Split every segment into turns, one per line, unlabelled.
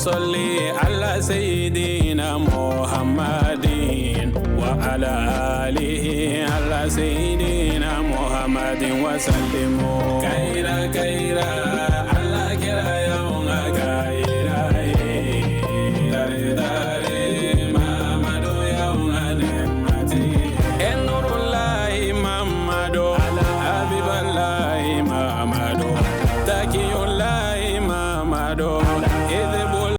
Sɔli ala seyidina Muhamadin wa ala alihi ala seyidina Muhamadin wa salimu kayira kayira ala kira y'anw ka kayira ye tare tare Mamadu y'anw ka nɛɛmatigi ye nurulayi Mamadu Abibalayi Mamadu Takiyulayi Mamadu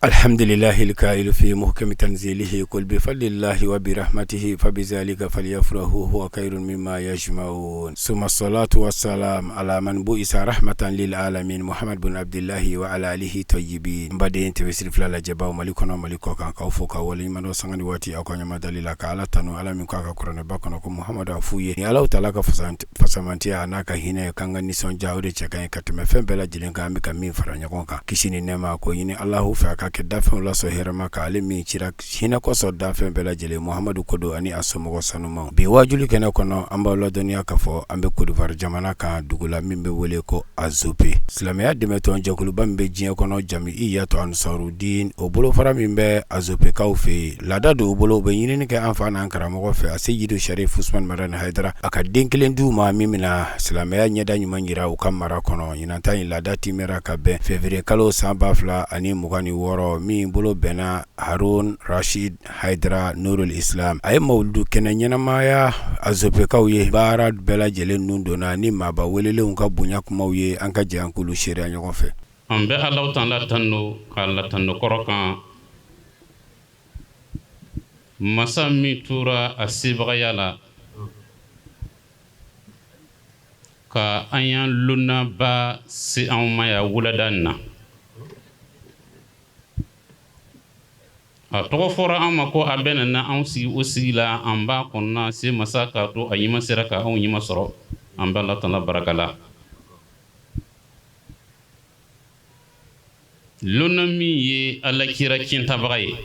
Alhamdulilahi lkailu fi muhkami tanzilihi kul bifadlillahi wa birahmatihi fabizalika falyafrahu huwa khairun mimma yajmaun summa salatu wassalam ala man bu'isa rahmatan lil alamin Muhammad bin Abdillahi wa ala alihi tayyibin n baden TV siri fila lajɛbaw Mali kɔnɔ Mali kɔ kan k'aw fo k'aw waleɲuman dɔn sanga ni waati aw ka ɲɛmadali la ka Ala tanu Ala min ko a ka kuranɛba kɔnɔ ko Muhamadu a f'u ye ni Alahu taala ka fasamantiya a n'a ka hinɛ k'an ka nisɔndiya o de cɛ ka ɲi ka tɛmɛ fɛn bɛɛ lajɛlen kan an bɛ ka min fara ɲɔgɔn kan kisi ni nɛɛma k'o ɲini Alahu fɛ a ka kɛ dafɛnw lasɔn hɛrɛma kan ale min cira hinɛ kosɔn dafɛn bɛɛ lajɛlen Muhamadu ko don ani a somɔgɔ sanumaw bi waajuli kɛnɛ kɔnɔ an b'aw ladɔnniya k'a fɔ an bɛ Kodowari jamana kan dugu la min bɛ wele ko Azope silamɛya dɛmɛtɔn jɛkuluba min bɛ diɲɛ kɔnɔ Jamiyatu Ansarudin o bolofara min bɛ Azopekaw fɛ yen laada don u bolo u bɛ ɲinini kɛ an fa n'an karamɔgɔ fɛ a Seyidu Sarifu Usumani Madani Hayidara a ka den kelen d'u ma min bɛna silamɛya ɲɛda ɲuman jira u ka mara kɔnɔ ɲinan ta in laada timɛra ka bɛn février kalo san 2026 min bolo bɛnna Harun Rashid Hayidara Nurul Islam a ye mawuludu kɛnɛ ɲɛnamaya Azopekaw ye baara bɛɛ lajɛlen nun donna ni maaba welelenw ka bonya kumaw ye an ka jɛ an k'olu seereya ɲɔgɔn fɛ.
An bɛ Alahu taala tanu k'a latanu kɔrɔ kan masa min tora a sebagaya la ka an y'an lonnaba se anw ma yan wulada in na a tɔgɔ fɔra an ma ko a bɛna na anw sigi o sigi la an b'a kɔnɔna se masa k'a to a ɲuman sera ka anw ɲuman sɔrɔ an bɛ Ala tala baraka la lonna min ye ala kira tiɲɛtabaga ye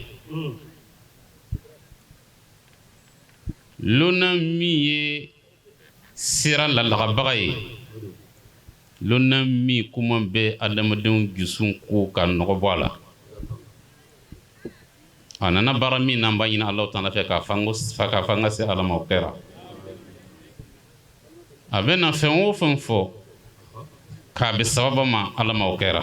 lonna min ye sira lalagabaga ye lonna min kuma bɛ adamadenw dusu ko ka nɔgɔ bɔ a la a nana baara min na an b'a ɲini Alahu taala fɛ k'a k'a fanga se ala ma o kɛra a bɛna fɛn o fɛn fɔ k'a bɛ sababa ma ala ma o kɛra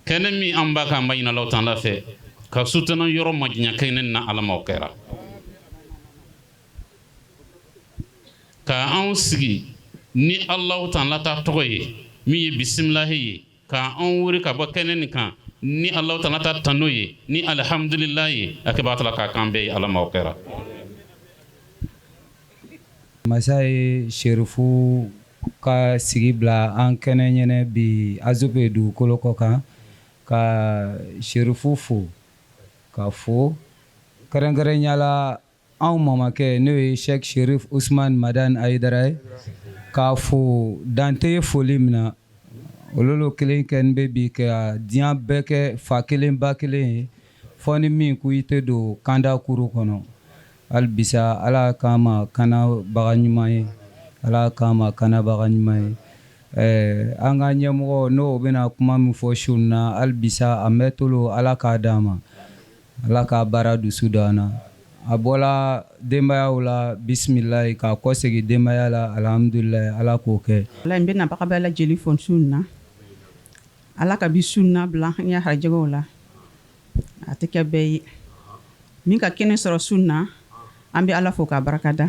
kɛnɛ min an b'a kan an b'a ɲini Alahu taala fɛ ka sutana yɔrɔ majanya kɛnɛ na ala ma o kɛra ka anw sigi ni Alahu taala ta tɔgɔ ye min ye bisimilahi ye Ka anw wuli ka bɔ kɛnɛ nin kan ni Alahu taala ta tanu ye ni alihamdulilahi ye a kɛbaga taala k'a k'an bɛɛ ye ala ma o kɛra.
Masa ye Serifu ka sigi bila an kɛnɛ ɲɛnɛ bi Azope dugukolo kɔ kan ka Serifu fo ka fo kɛrɛnkɛrɛnya la Anw mamakɛ n'o ye Sɛki Serifu Usumani Madani Hayidara ye k'a fo dan tɛ foli min na olu kelen kɛ bɛ bi ka diɲɛ bɛɛ kɛ fa kelen ba kelen ye fɔ ni min ko i tɛ don kanda kuru kɔnɔ hali bisa ala k'an ma kanabaga ɲuman ye ala k'an ma kanabaga ɲuman ye ɛɛ an ka ɲɛmɔgɔ n'o bɛna kuma min fɔ su na hali bisa a mɛtolo ala k'a d'an ma Ala k'a baara dusu don an na a bɔla denbayaw la bisimilayi k'a kɔsegin denbaya la alihamudulilayi ala k'o kɛ.
Walayi n bɛ nabaga bɛɛ lajɛlen fo su in na ala ka bi su in na bila an ya harijɛgɛw la a tɛ kɛ bɛɛ ye min ka kɛnɛ sɔrɔ su in na an bɛ ala fo k'a barika da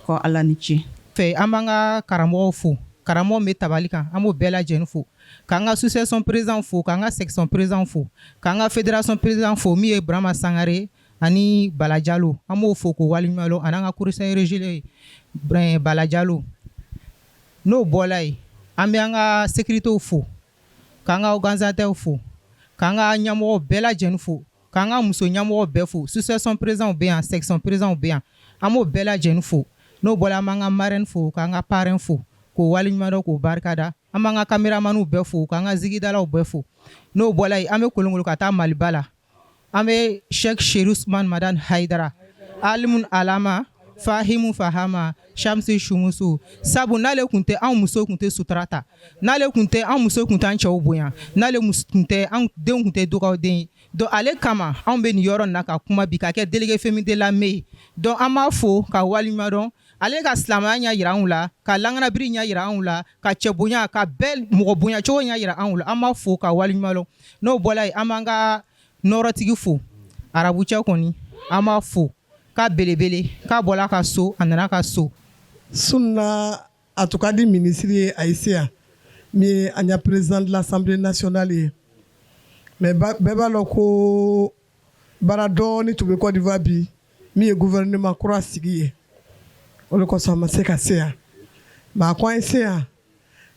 ko ala ni ce.
Fɛ an b'an ka karamɔgɔw fo karamɔgɔ min bɛ tabali kan an b'o bɛɛ lajɛlen fo K'an ka association président fo k'an ka section président fo k'an ka fédération président fo min ye Burama Sangare ani Bala Jalo an b'o fo k'o waleɲuman dɔn ani an ka conseiller régional Bala Jalo n'o bɔla yen an bɛ an ka sécuritéw fo k'an ka organisateurs fo k'an ka ɲɛmɔgɔ bɛɛ lajɛlen fo K'an ka muso ɲɛmɔgɔ bɛɛ fo association président bɛ yan section président bɛ yan an b'o bɛɛ lajɛlen fo n'o bɔra an b'an ka marraine fo k'an ka parrain fo k'o waleɲuman dɔn k'o barikada an b'an ka caméramanw bɛɛ fo k'an ka zigidalaw bɛɛ fo n'o bɔra yen an bɛ kolonkolon ka taa Maliba la An bɛ Sheikh Chérif Ousmane Madani Haidara, alimun alama, fahimu fahama, shamsi shumusu. Sabu n'ale kun tɛ, anw muso kun tɛ sutura ta, n'ale kun tɛ, anw muso kun t'an cɛw bonya, n'ale kun tɛ, anw denw kun tɛ dugawuden ye. Donc ale kama anw bɛ nin yɔrɔ in na ka kuma bi, ka kɛ délégué féminin de la Mé. Donc an b'a fo ka waleɲuman dɔn. Ale ka silamɛya ɲɛ yira anw la, ka langanabiri ɲɛ yira anw la, ka cɛ bonya, ka bɛɛ mɔgɔ bonya cogo ɲɛ yira anw la. An b'a fo ka waleɲuman dɔn. N'o bɔla yen, an b'an ka nɔrɔtigi fo, arabucɛ kɔni, an b'a fo k'a belebele, k'a bɔla ka so, a nana ka so.
Sunna a tun ka di minisiri ye a ye se yan, min ye an ya président de l'Assemblée nationale ye, mais bɛɛ b'a lɔn ko baara dɔɔni tun bɛ Côte d'Ivoire bi, min ye gouvernement kura sigi ye. O de kosɔn a ma se ka se yan, mais a ko an ye se yan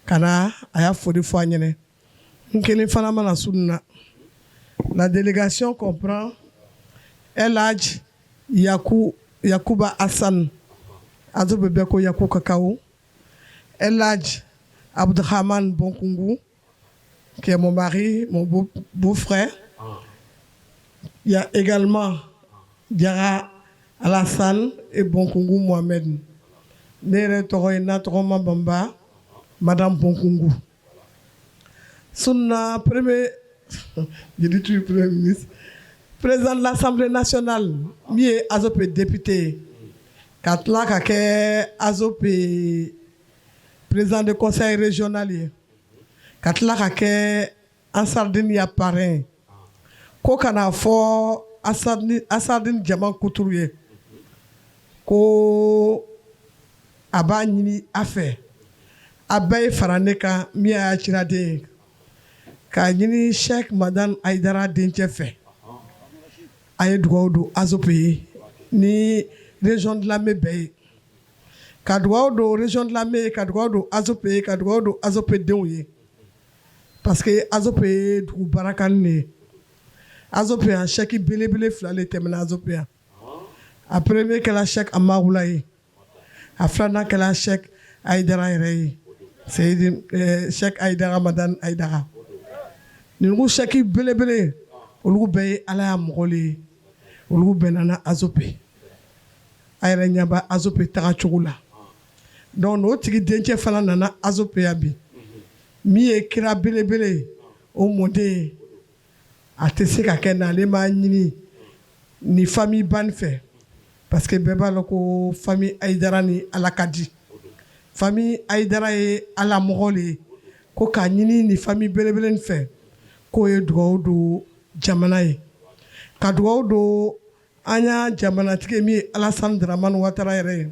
ka na a y'a foli fɔ an ɲɛnɛ. N kelen fana mana sunna. La délégation comprend El Hadj Yaku, Yakuba Hassan, Azope bɛɛ ko Yaku Kakao, El Hadj Abdrahman Bonkungu, qui est mon mari, mon beau, beau-frère. Il y a également Diara Alassane et Bonkungu Mohamed. Ne yɛrɛ tɔgɔ ye Natɔgɔma Bamba, Madame Bonkungu. Sunna premier, je dis toujours premier ministre, président de l'Assemblée nationale, min ye Azope député ye, ka tila ka kɛ Azope président de conseil régional ye, ka tila ka kɛ Ansardine ya parrain ye, ko ka n'a fɔ Ansardine jama kuturu ye ko a b'a ɲini a fɛ, a bɛɛ ye fara ne kan, min y'a ciraden ye, k'a ɲini Sheikh Madani Haidara dencɛ fɛ, a ye dugawu don Azope ye ni région de la Mé bɛɛ ye, ka dugawu don région de la Mé ye, ka dugawu don Azope ye, ka dugawu don Azope denw ye, parce que Azope ye dugu barakani de ye. Azope yan, Sheikh belebele fila de tɛmɛna Azope yan. A premier kɛra Sheikh Amawula ye, a filanan kɛra Sheikh Haidara yɛrɛ ye, Seyidi Sheikh Haidara Madani Haidara. Ninnu Sheikh belebele, olu bɛɛ ye Ala ya mɔgɔ le ye, olu bɛɛ nana Azope. A yɛrɛ ɲɛ bɛ Azope tagacogo la. Donc n'o tigi dencɛ fana nana Azope yan bi, min ye kira belebele ye, o mɔden ye, a tɛ se ka kɛ n'ale m'a ɲini ni famille ba nin fɛ, parce que bɛɛ b'a dɔn ko famille Haidara ni Ala ka di. Famille Haidara ye Ala mɔgɔ le ye. Ko k'a ɲini ni famille belebele nin fɛ, k'o ye dugawu don jamana ye, ka dugawu don an y'a jamanatigi min ye Alassane Dramane Ouattara yɛrɛ ye,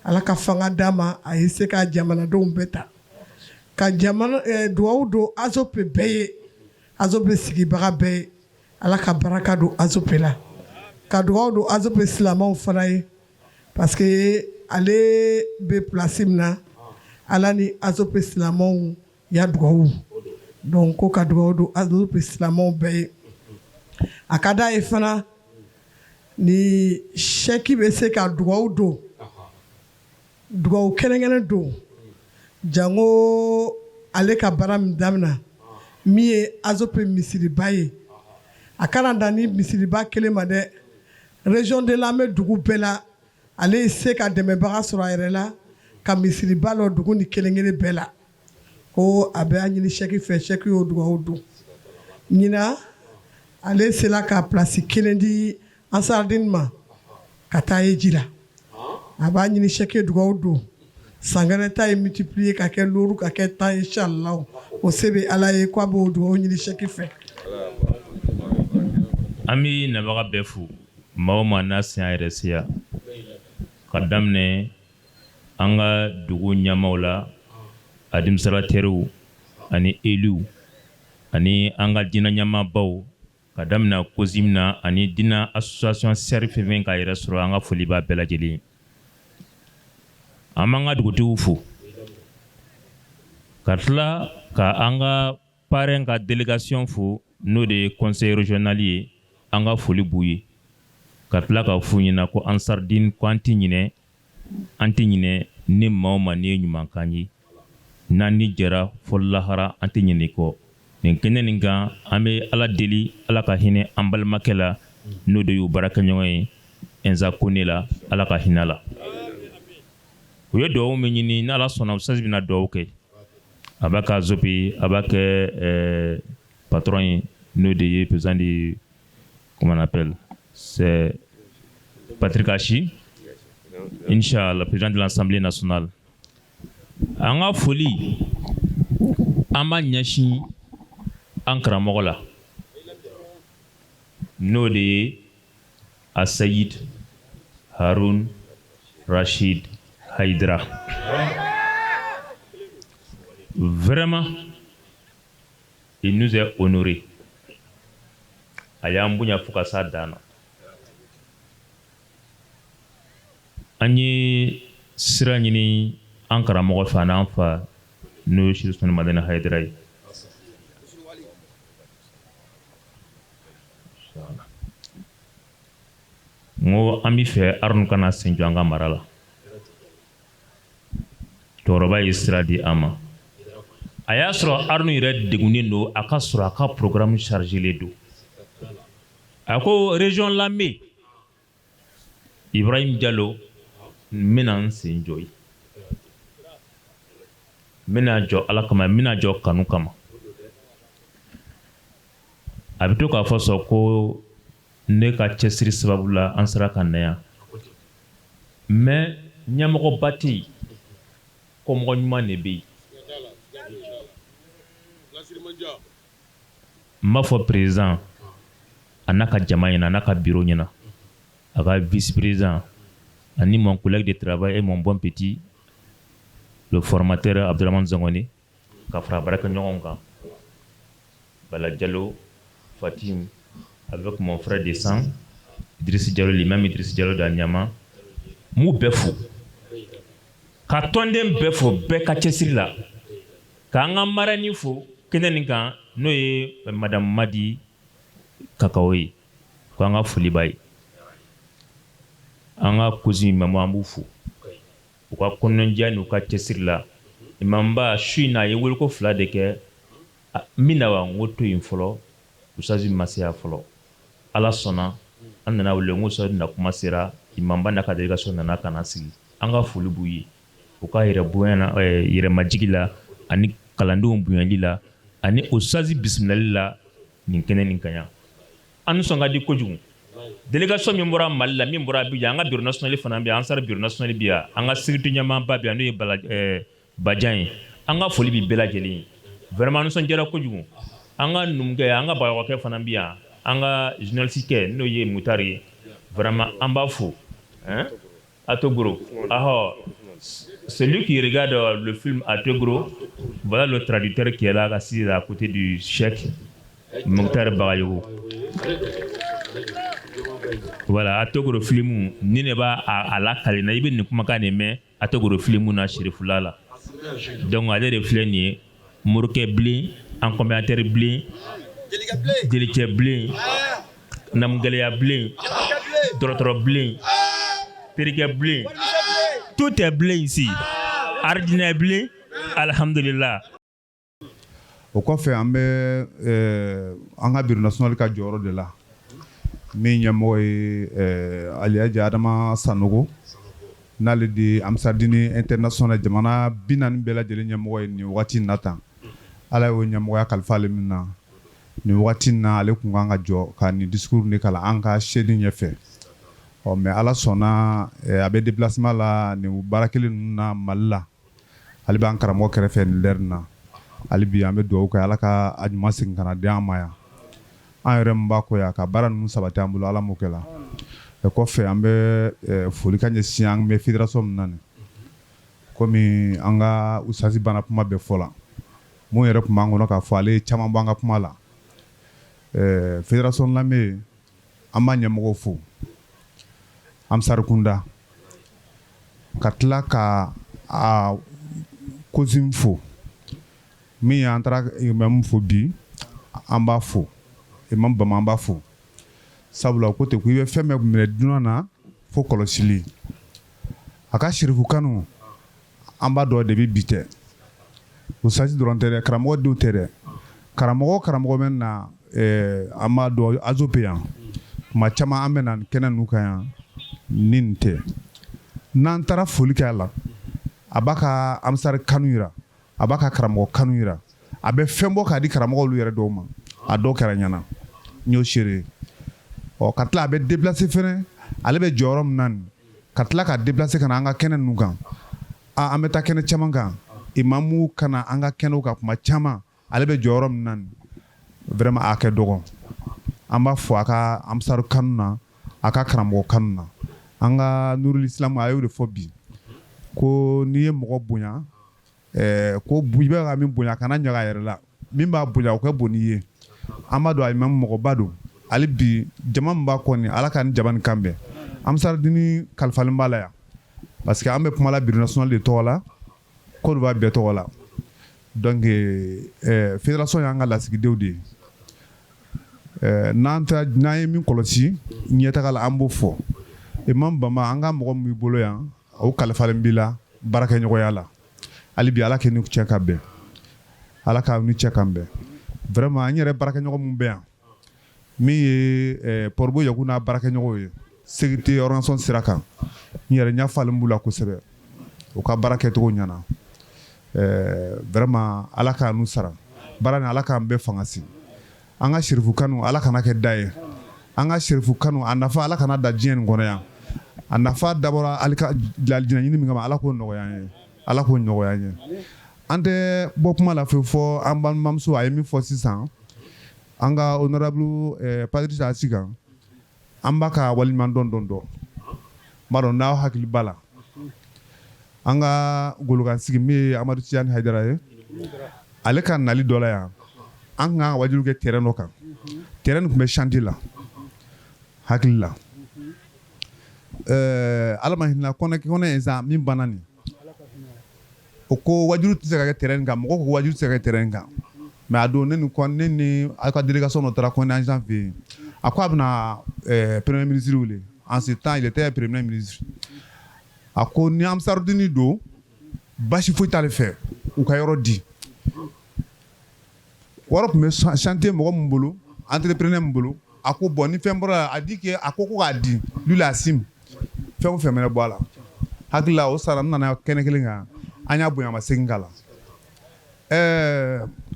Ala ka fanga d'a ma, a ye se ka jamanadenw bɛɛ ta, ka jamana dugawu don Azope bɛɛ ye, Azope sigibaga bɛɛ ye, Ala ka baraka don Azope la, ka dugawu don Azope silamɛw fana ye, parce que ale bɛ place min na, Ala ni Azope silamɛw ya dugawu. Donc ko ka dugawu don Azope silamɛw bɛɛ ye. A ka d'a ye fana ni Sheikh bɛ se ka dugawu don, dugawu kɛrɛnkɛrɛn don, jango ale ka baara min daminɛ, min ye Azope misiriba ye. A kana dan ni misiriba kelen ma dɛ, région de la Mé dugu bɛɛ la, ale ye se ka dɛmɛbaga sɔrɔ a yɛrɛ la ka misiriba lɔ dugu ni kelen kelen bɛɛ la. Ko a bɛ a ɲini Sheikh fɛ, Sheikh y'o dugawu don. Ɲinan ale sera ka place kelen di Ansardine ma ka taa ye ji la. A b'a ɲini Sheikh ye dugawu don, san wɛrɛ ta ye multiplier ka kɛ 5, ka kɛ 10, inchallah. O se bɛ Ala ye, k'a b'o dugawu ɲini Sheikh fɛ.
An bɛ nabaga bɛɛ fo, maa o maa n'a sen yɛrɛ seya, ka daminɛ an ka dugu ɲɛmaw la, administrateurs ani élus ani an ka diinɛ ɲɛmaabaw, ka daminɛ COSIM na ani diinɛ association sɛri fɛn fɛn k'a yɛrɛ sɔrɔ, an ka foli b'a bɛɛ lajɛlen. An b'an ka dugutigiw fo, ka tila ka an ka parrain ka délégation fo, n'o de ye conseil régional ye, an ka foli b'u ye, ka tila ka f'u ɲɛna ko Ansardine ko an tɛ ɲinɛ, an tɛ ɲinɛ ni maa o maa n'i ye ɲuman k'an ye, n'an ni jɛra fɔ lahara, an tɛ ɲinɛ i kɔ. Nin kɛnɛ nin kan, an bɛ Ala deli, Ala ka hinɛ an balimakɛ la, n'o de y'u baarakɛɲɔgɔn ye Ɛnza Kone la, Ala ka hinɛ la. U ye dugawu min ɲini, n'Ala sɔnna, Ustaz bɛna dugawu kɛ. A b'a ka Azope, a b'a kɛ patron ye, n'o de ye président de, comment on appelle, c'est Patrick Achi, Inch'Allah, président de l'Assemblée nationale. An ka foli, an b'a ɲɛsin an karamɔgɔ la, n'o de ye Asayid Harun Rachid Haidara. Vraiment, il nous a honoré. A y'an bonya fo ka s'a dan na. An ye sira ɲini an karamɔgɔ fɛ, an'an fa, n'o ye Sidi Usmani Madani Hayidara ye. N ko an bɛ fɛ Aruna ka na sen jɔ an ka mara la. Cɛkɔrɔba ye sira di an ma. A y'a sɔrɔ Aruna yɛrɛ degunnen don, a ka sɔrɔ a ka programme chargé don. A ko région lamɛn, Ibrahim Jalo, n bɛna n sen jɔ yen, n bɛna jɔ Ala kama, n bɛna jɔ kanu kama. A bɛ to k'a fɔ sɔn ko ne ka cɛsiri sababu la an sera ka na yan, mais ɲɛmɔgɔba tɛ yen, kɔmɔgɔ ɲuman de bɛ yen. N b'a fɔ président a n'a ka jama ɲɛna, a n'a ka bureau ɲɛna, a ka vice-président ani mon collègue de travail et mon bon petit, le formateur Abdurrahman Zangoni, ka fara baarakɛɲɔgɔnw kan, Bala Jalo, Fatim, avec mon frère de sang Idriss Diallo, l'imam Idriss Diallo d'Anyama. N b'u bɛɛ fo, ka tɔnden bɛɛ fo, bɛɛ ka cɛsiri la, k'an ka marraine fo kɛnɛ nin kan, n'o ye madame Madi Kakao ye, ko an ka foli b'a ye. An ka cousin imamu, an b'u fo u ka kɔnɔnajɛya n'u ka cɛsiri la. Imamba, su in na a ye weliko fila de kɛ. N bɛ na wa? N ko to yen fɔlɔ, usazi ma se yan fɔlɔ. Ala sɔnna, an nana wele, n ko usazi na kuma sera. Imamba n'a ka délégation nana ka na sigi. An ka foli b'u ye u ka yɛrɛ bonya na, yɛrɛmajigi la, ani kalandenw bonyali la, ani usazi bisimilali la nin kɛnɛ nin kan yan. An nisɔn ka di kojugu. Délégation min bɔra Mali la, min bɔra Abidjan, an ka bureau national fana bɛ yan, Ansar bureau national bɛ yan, an ka sécurité ɲɛmaaba bɛ yan, n'o ye Bala Bajan ye. An ka foli bɛ bɛɛ lajɛlen ye. Vraiment, nisɔndiyara kojugu. An ka numukɛ, an ka bagayɔgɔkɛ fana bɛ yan, an ka journaliste kɛ, n'o ye Mutari ye. Vraiment, an b'a fo, hein, Atogro. Ahɔ, celui qui regarde le film Atogro, voilà le traducteur qui est là, assis à côté du cheikh Mokhtar Bagayogo. Voilà, Atogro film ni ne b'a a lakali na, i bɛ nin kumakan de mɛn Atogro film na Sherifula la. Donc ale de filɛ nin ye, morikɛ bilen, accompagnateur bilen, jelicɛ bilen, namugɛlɛya bilen, dɔgɔtɔrɔ bilen, terikɛ bilen, tout est bilen ici. Arijinɛ bilen, alhamdulillah.
O kɔfɛ, an bɛ an ka bureau national ka jɔyɔrɔ de la, min ɲɛmɔgɔ ye Aliyaji Adama Sanogo, n'ale de Ansardini international jamana 40 bɛɛ lajɛlen ɲɛmɔgɔ ye nin waati in na tan. Ala y'o ɲɛmɔgɔya kalifa ale min na nin waati in na, ale tun kan ka jɔ ka nin discours de kalan an ka chaîne ɲɛfɛ. Ɔ mais Ala sɔnna, a bɛ déplacement la nin baara kelen ninnu na Mali la. Ale b'an karamɔgɔ kɛrɛfɛ nin l'heure na. Hali bi an bɛ dugawu kɛ, Ala ka a ɲuman segin ka na di an ma yan. An yɛrɛ min b'a kɔ yan ka baara ninnu sabati an bolo, Ala m'o kɛ la. O kɔfɛ, an bɛ foli ka ɲɛsin an bɛ fédération min na nin, komi an ka usasi banna kuma bɛɛ fɔ la, mun yɛrɛ tun b'an kɔnɔ k'a fɔ, ale ye caman bɔ an ka kuma la. Fédération lamɛn, an b'a ɲɛmɔgɔw fo Ansar kunda, ka tila ka a COSIM fo. Min y'an taara imam fo bi, an b'a fo, imam Bama, an b'a fo, sabula ko ten ko i bɛ fɛn bɛɛ minɛ dunan na fo kɔlɔsili. A ka sirifu kanu, an b'a dɔn depuis bi tɛ. Usasi dɔrɔn tɛ dɛ, karamɔgɔ denw tɛ dɛ. Karamɔgɔ karamɔgɔ bɛ na, an b'a dɔn Azope yan, tuma caman an bɛ na kɛnɛ ninnu kan yan, ni nin tɛ. N'an taara foli kɛ a la, a b'a ka ansari kanu jira, a b'a ka karamɔgɔ kanu jira, a bɛ fɛn bɔ k'a di karamɔgɔ olu yɛrɛ dɔw ma. A dɔw kɛra ɲɛna, n y'o seere. Ɔ, ka tila a bɛ déplacer fɛnɛ, ale bɛ jɔyɔrɔ min na nin, ka tila ka déplacer ka na an ka kɛnɛ ninnu kan. An bɛ taa kɛnɛ caman kan, imamu ka na an ka kɛnɛw kan kuma caman, ale bɛ jɔyɔrɔ min na nin, vraiment a kɛ dɔgɔ. An b'a fɔ a ka ansaru kanu na, a ka karamɔgɔ kanu na. An ka Nurul Islam a y'o de fɔ bi, ko n'i ye mɔgɔ bonya, ko i bɛ ka min bonya, kana ɲaga a yɛrɛ la, min b'a bonya o ka bon n'i ye. An b'a dɔn a imamu mɔgɔba don. Hali bi jama min b'a kɔ nin, Ala ka ni jama nin kan bɛn. Ansaridini kalifalen b'a la yan, parce que an bɛ kuma la bureau national de tɔgɔ la, Côte d'Ivoire bɛɛ tɔgɔ la. Donc fédération y'an ka lasigidenw de ye. N'an n'an ye min kɔlɔsi ɲɛtaga la, an b'o fɔ. Imam Bamba, an ka mɔgɔ min b'i bolo yan, o kalifalen b'i la baarakɛɲɔgɔnya la. Hali bi Ala k'i ni cɛ ka bɛn, Ala k'aw ni cɛ kan bɛn. Vraiment an yɛrɛ baarakɛɲɔgɔn min bɛ yan, min ye Pɔribo Yaku n'a baarakɛɲɔgɔnw ye sécurité organisation sira kan, n yɛrɛ ɲɛ falen b'u la kosɛbɛ. U ka baara kɛcogo ɲɛna. Vraiment Ala k'a n'u sara baara ni, Ala k'an bɛɛ fanga si. An ka sirifu kanu, Ala kana kɛ da ye. An ka sirifu kanu, a nafa Ala kana da diɲɛ nin kɔnɔ yan. A nafa dabɔra alijinɛ ɲini min kama, Ala k'o nɔgɔya an ye, Ala k'o nɔgɔya an ye. An tɛ bɔ kuma la fewu fɔ an balimamuso a ye min fɔ sisan, an ka honorable Patrice Asikan, an b'a ka waleɲuman dɔn dɔn dɔn. N b'a dɔn n'aw hakili b'a la, an ka golokansigi min ye Amadu Tijani Hayidara ye, ale ka nali dɔ la yan, an kan ka wajibi kɛ terrain dɔ kan. Terrain tun bɛ chantier la, hakili la. Ala ma hinɛ kɔnɛ ye min banna nin, o ko wajulu tɛ se ka kɛ terrain kan. Mɔgɔ ko wajulu tɛ se ka kɛ terrain kan. Mais a don, ne ni aw ka délégation dɔ taara Kɔnɛ agent fɛ yen, a ko a bɛna premier ministre wele. En ce temps, il était premier ministre. A ko ni Ansarudini don, basi foyi t'ale fɛ, u ka yɔrɔ di. Wɔɔrɔ tun bɛ chantier mɔgɔ min bolo, entrepreneur min bolo, a ko bon, ni fɛn bɔra, a dit que a ko k'a di, lui il assume fɛn o fɛn mɛnɛ bɔ a la. Hakili la, o sara n nana kɛnɛ kelen kan, an y'a bonyama segin k'a la.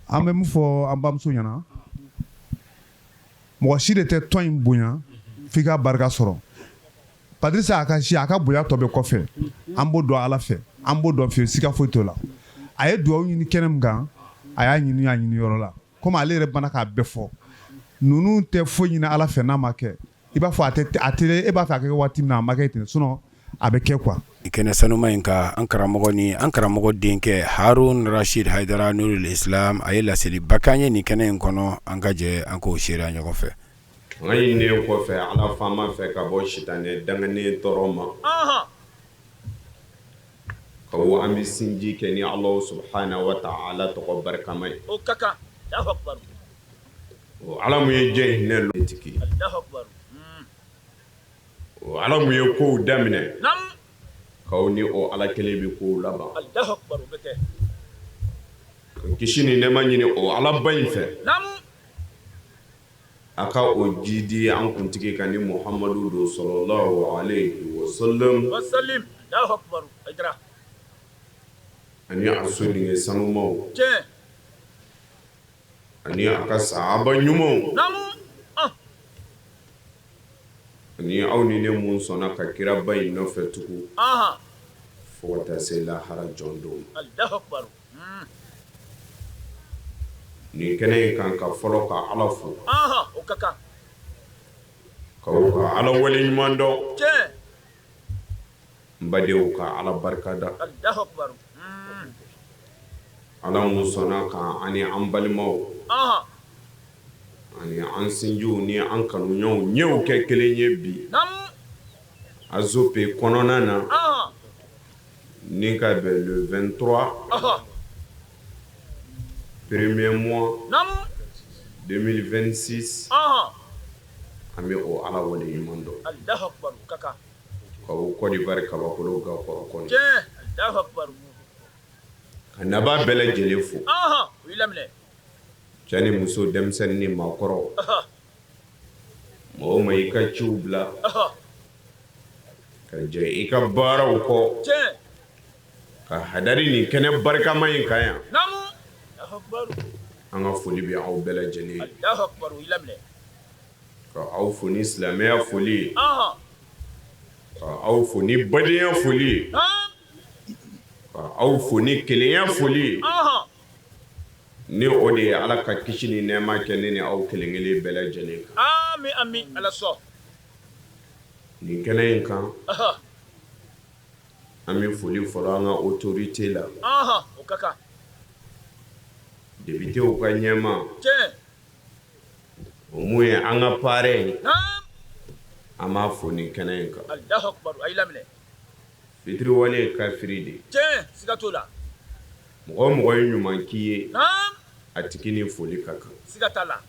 An bɛ min fɔ an bamuso ɲɛna, mɔgɔ si de tɛ tɔn in bonya f'i ka barika sɔrɔ. Patrice a ka si, a ka bonya tɔ bɛ kɔfɛ. An b'o dɔn Ala fɛ, an b'o dɔn fiyewu, siga foyi t'o la. A ye dugawu ɲini kɛnɛ min kan, a y'a ɲini a ɲini yɔrɔ la, komi ale yɛrɛ banna k'a bɛɛ fɔ. Ninnu tɛ foyi ɲini Ala fɛ n'a ma kɛ i b'a fɔ a tɛ a tɛ e b'a fɛ a ka kɛ waati min na, a ma kɛ ten, sinon a bɛ kɛ quoi.
Kɛnɛ sanuma in ka, an karamɔgɔ ni an karamɔgɔ denkɛ Harun Rashid Haidara Nurul Islam, a ye laseliba k'an ye nin kɛnɛ in kɔnɔ. An ka jɛ an k'o seereya ɲɔgɔn fɛ.
Fanga ɲininen kɔfɛ Ala faama fɛ ka bɔ sitanɛ danganen tɔɔrɔ ma, ka an bɛ sinji kɛ ni Ala subahana wa taala tɔgɔ barikama ye. O Ala mun ye diɲɛ hinɛ tigi, o Ala mun ye kow daminɛ, k'aw ni o Ala kelen bɛ kow laban. Ka kisi ni nɛɛma ɲini o Alaba in fɛ, a ka o jidi an kuntigi kan ni Muhamadu don salalahu alehi wasalam, ani a soden sanumaw, ani a ka sahaba ɲumanw, ani aw ni ne mun sɔnna ka kiraba in nɔfɛ tugun fo ka taa se lahara jɔn don. Nin kɛnɛ in kan, ka fɔlɔ ka Ala fo, ka ka Ala wale ɲuman dɔn. N badenw, ka Ala barikada, Ala mun sɔnna ka ani an balimaw ani an sinjiw ni an kanuɲɔgɔnw ɲɛw kɛ kelen ye bi Azope kɔnɔna na, ni ka bɛn le 23 premier mois 2026. An bɛ o Ala wale ɲuman dɔn ka o Côte d'Ivoire kabakolo ga kɔrɔ kɔnɔ, ka nabaa bɛɛ lajɛlen fo. Cɛ ni muso, denmisɛnnin ni maakɔrɔ, mɔgɔ o maa i ka ciw bila ka jɛ i ka baaraw kɔ ka hadari nin kɛnɛ barikama in kan yan, an ka foli bɛ aw bɛɛ lajɛlen ye, ka aw fo ni silamɛya foli ye, ka aw fo ni badenya foli ye, ka aw fo ni kelenya foli ye. Ni o de ye Ala ka kisi ni nɛɛma kɛ ne ni aw kelen kelen bɛɛ lajɛlen kan.
Ami ami Ala sɔn.
Nin kɛnɛ in kan, an bɛ foli fɔlɔ an ka autorité la.
O ka kan.
Députéw ka ɲɛmaa. O mun ye an ka parrain ye. An b'a fo nin kɛnɛ in kan.
Alahu akibaru a y'i laminɛ.
Fitiriwale ye kafiri de ye.
Tiɲɛ, siga t'o la.
Mɔgɔ o mɔgɔ ye ɲuman k'i ye, a tigi ni foli ka kan.
Siga t'a la.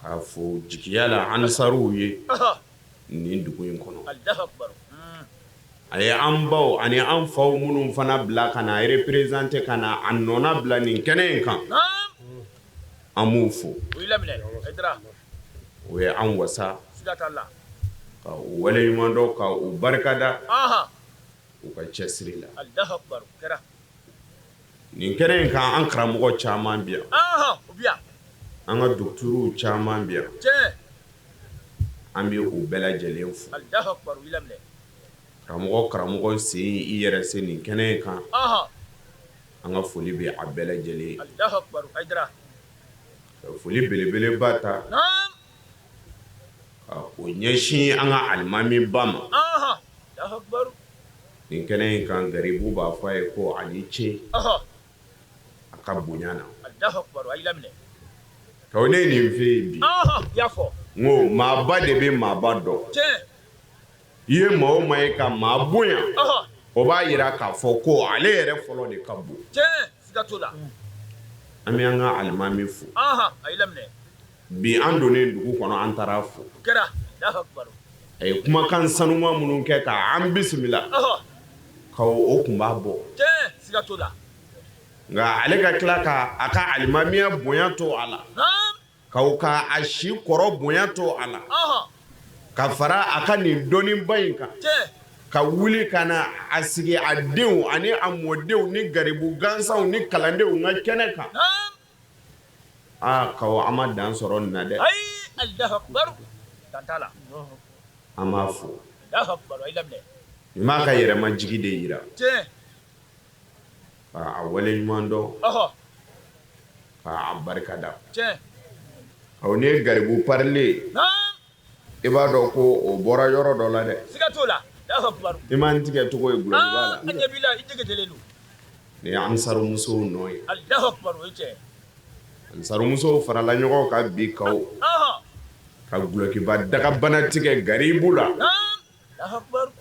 K'a fo jigiya la ansaruw ye nin dugu in kɔnɔ. A ye an baw ani an faw minnu fana bila ka na représenter ka na a nɔna bila nin kɛnɛ in kan, an b'u fo. O ye an wasa ka u waleɲuman dɔn ka u barikada u ka cɛsiri la. Nin kɛnɛ in kan, an karamɔgɔ caman bi yan, an ka docteurw caman bi yan, an bɛ u bɛɛ lajɛlen fo. Karamɔgɔ karamɔgɔ sen i yɛrɛ se nin kɛnɛ in kan, an ka foli bɛ a bɛɛ lajɛlen ye. Ka foli belebeleba ta ka o ɲɛsin an ka alimamiba ma. Nin kɛnɛ in kan, garibu b'a fɔ a ye ko a ni ce a ka bonya na. Ka ne nin fɛ yen bi, n ko maaba de bɛ maaba dɔn. I ye maa o maa ye ka maa bonya, o b'a jira k'a fɔ ko ale yɛrɛ fɔlɔ de ka bon. An bɛ an ka alimami fo. Bi an donnen dugu kɔnɔ, an taara fo. A ye kumakan sanuma minnu kɛ k'an bisimila, ka o tun b'a bɔ. Nka ale ka tila ka a ka alimamiya bonya to a la, ka a si kɔrɔ bonya to a la, ka fara a ka nin dɔnniba in kan, ka wuli ka na a sigi a denw ani a mɔdenw ni garibu gansanw ni kalandenw ka kɛnɛ kan. Aa, ka an ma dan sɔrɔ nin na dɛ. An b'a fo. Nin b'a ka yɛrɛmajigi de jira, k'a waleɲuman dɔn, k'a barikada. Ɔ, n'i ye garibu parilen i b'a dɔn ko o bɔra yɔrɔ dɔ la dɛ. I m'an tigɛ cogo ye gulɔkiba la. Nin ye ansarumusow nɔ ye. Ansarumusow farala ɲɔgɔn kan bi kaw ka gulɔkiba dagabana tigɛ garibu la,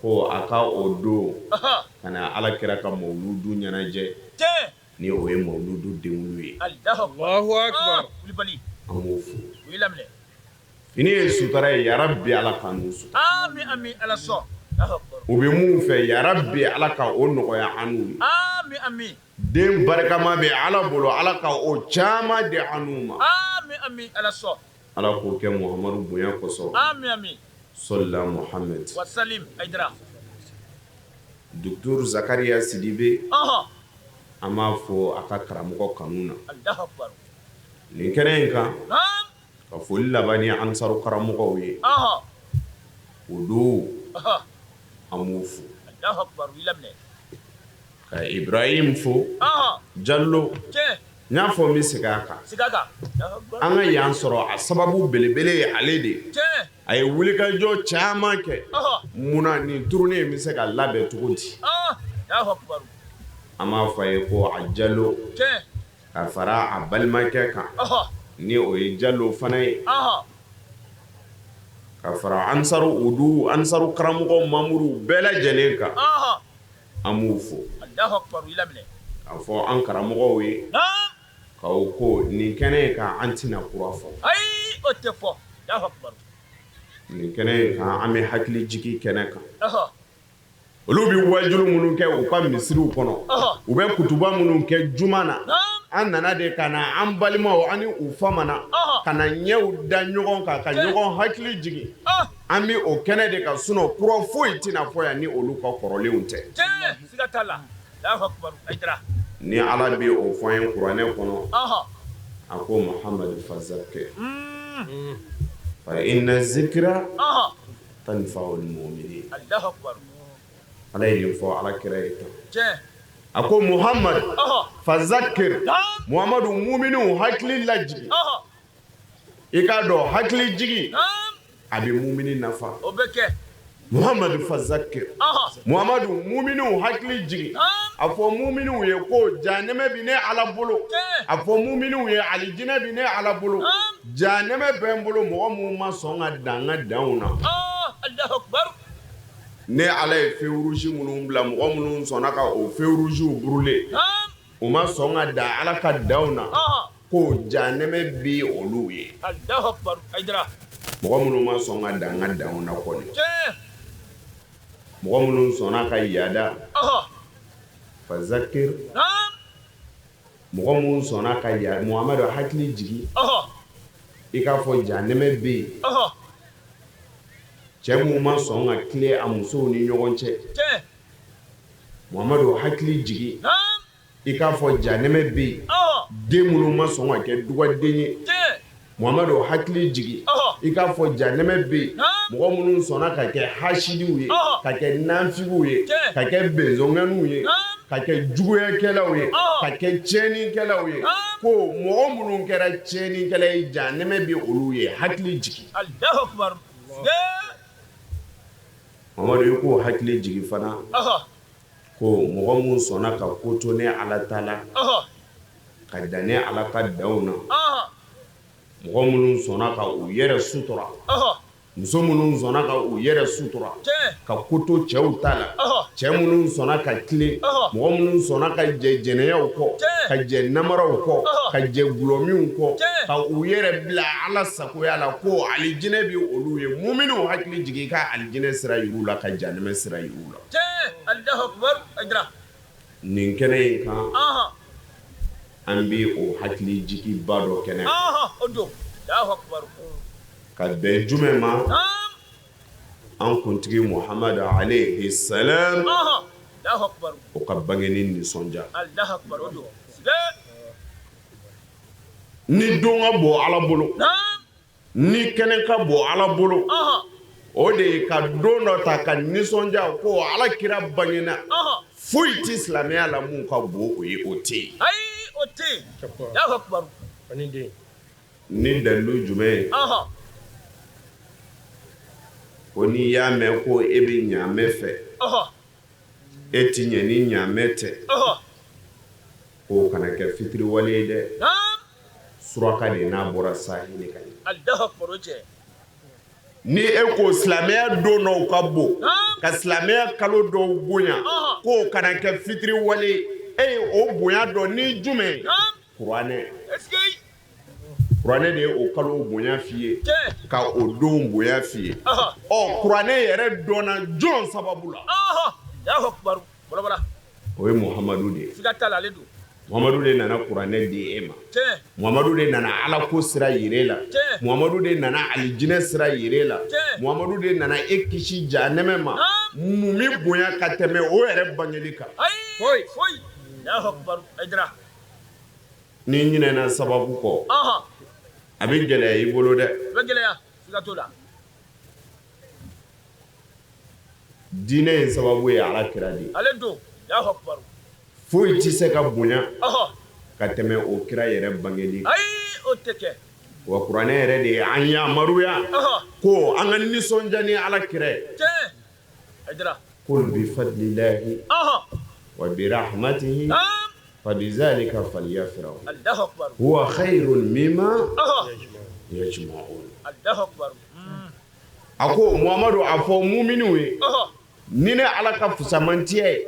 ko a ka o don ka na Ala kira ka mawuludu ɲɛnajɛ, ni o ye mawuludu denwulu ye. An b'o fo. Fini ye sutura ye, yarabi Ala k'an n'u sutura. U bɛ mun fɛ, yarabi Ala ka o nɔgɔya an n'u ye. Den barikama bɛ Ala bolo, Ala ka o caman di an n'u ma. Ala k'o kɛ Muhamadu bonya kosɔn. Sɔlila Muhamad. Docteur Zakariya Sidibe, an b'a fɔ a ka karamɔgɔ kanu na. Nin kɛnɛ in kan, ka foli laban ni ansaru karamɔgɔw ye. O don, an b'u fo. Ka Ibrahim fo, Jalo, n y'a fɔ n bɛ segin a kan. An ka yan sɔrɔ a sababu belebele ye ale de ye. A ye wulikajɔ caman kɛ. Munna nin tournée in bɛ se ka labɛn cogo di? An b'a fɔ a ye ko a Jalo, ka fara a balimakɛ kan, ni o ye Jalo fana ye, ka fara ansaru udu ansaru karamɔgɔ mamuru bɛɛ lajɛlen kan, an b'u fo. K'a fɔ an karamɔgɔw ye, k'aw ko nin kɛnɛ kan an tɛna kura fɔ. Nin kɛnɛ in kan an bɛ hakili jigin kɛnɛ kan. Olu bɛ wajulu minnu kɛ u ka misiriw kɔnɔ, u bɛ kutuba minnu kɛ juma na, An nana de ka na an balimaw ani u famana ka na ɲɛw da ɲɔgɔn kan ka ɲɔgɔn hakili jigin. An bɛ o kɛnɛ de kan, sinon kura foyi tɛna fɔ yan ni olu ka kɔrɔlenw tɛ. Ni Ala bɛ o fɔ an ye kuranɛ kɔnɔ, a ko Muhamadu fazakir fa inna zikira tanfa'ul mu'minin. Ala ye nin fɔ Ala kira ye tan. A ko Muhamadu fazakir, Muhamadu muminiw hakili lajigin. I k'a dɔn hakili jigin a bɛ mumini nafa.
O bɛ kɛ.
Muhamadu fazakir, Muhamadu muminiw hakili jigin. A fɔ muminiw ye ko janɛmɛ bɛ ne Ala bolo. A fɔ muminiw ye alijinɛ bɛ ne Ala bolo. Janɛmɛ bɛ n bolo mɔgɔ minnu ma sɔn ka dan n ka danw na. Ne Ala ye feu rouge minnu bila, mɔgɔ minnu sɔnna ka o feu rouge brûler, u ma sɔn ka dan Ala ka danw na, ko janɛmɛ bɛ olu ye. Mɔgɔ minnu ma sɔn ka dan n ka danw na kɔni, mɔgɔ minnu sɔnna ka yaada, fazakir, mɔgɔ minnu sɔnna ka yaada, Muhamadu hakili jigin, i k'a fɔ janɛmɛ bɛ yen. Cɛ minnu ma sɔn ka tilen a musow ni ɲɔgɔn cɛ, Muhamadu hakili jigin, i k'a fɔ janɛmɛ bɛ yen. Den minnu ma sɔn ka kɛ dugaden ye, Muhamadu hakili jigin, i k'a fɔ janɛmɛ bɛ yen. Mɔgɔ minnu sɔnna ka kɛ hasidiw ye, ka kɛ nanfigiw ye, ka kɛ bɛnzɔngɛnw ye, ka kɛ juguyakɛlaw ye, ka kɛ tiɲɛnikɛlaw ye, ko mɔgɔ minnu kɛra tiɲɛnikɛla ye, janɛmɛ bɛ olu ye, hakili jigin. Mamadu, i k'o hakili jigin fana, ko mɔgɔ minnu sɔnna ka ko to ne Ala ta la, ka dan ne Ala ka danw na, mɔgɔ minnu sɔnna ka u yɛrɛ sutura, muso minnu sɔnna ka u yɛrɛ sutura, ka ko to cɛw ta la, cɛ minnu sɔnna ka tilen, mɔgɔ minnu sɔnna ka jɛ jɛnɛyaw kɔ, ka jɛ namaraw kɔ, ka jɛ gulɔminw kɔ, ka u yɛrɛ bila Ala sagoya la, ko alijinɛ bɛ olu ye. Muminw hakili jigin, i ka alijinɛ sira yir'u la, ka janɛmɛ sira yir'u la. Nin kɛnɛ in kan, an bɛ o hakili jiginba dɔ kɛnɛ ka bɛn jumɛn ma? An kuntigi Muhamadu alayhi salam, o ka bangeni nisɔndiya. Ni don ka bon Ala bolo, ni kɛnɛ ka bon Ala bolo, o de ye ka don dɔ ta ka nisɔndiya ko Ala kira bangena. Foyi tɛ silamɛya la mun ka bon o ye, o tɛ yen. Ni dalilu jumɛn ye? Ko n'i y'a mɛn ko e bɛ ɲaamɛ fɛ, e ti ɲɛ ni ɲaamɛ tɛ, k'o kana kɛ fitiriwale ye dɛ. Suraka de n'a bɔra sahili ka ɲɛ. Ni e ko silamɛya don dɔw ka bon, ka silamɛya kalo dɔw bonya, k'o kana kɛ fitiriwale ye, e ye o bonya dɔn ni jumɛn ye? Kuranɛ. Kuranɛ de ye o kalo bonya f'i ye, ka o don bonya f'i ye. Ɔ, kuranɛ yɛrɛ dɔnna jɔn sababu la? O ye Muhamadu de ye. Muhamadu de nana kuranɛ di e ma. Muhamadu de nana Ala ko sira yir'e la. Muhamadu de nana alijinɛ sira yir'e la. Muhamadu de nana e kisi janɛmɛ ma. Mun bɛ bonya ka tɛmɛ o yɛrɛ bangeli kan? N'i ɲinɛna sababu kɔ, a bɛ gɛlɛya i bolo dɛ. Diinɛ in sababu ye Ala kira de ye. Foyi tɛ se ka bonya ka tɛmɛ o kira yɛrɛ bangeli kan. Wa kuranɛ yɛrɛ de ye an yamaruya ko an ka nisɔndiya ni Ala kira ye. Qul bi fadlillahi wa bi rahmatihi fa bizalika falyafrahu huwa khayrun mimma yajma'un. A ko Muhamadu, a fɔ muminiw ye, ni ne Ala ka fusamantiya ye,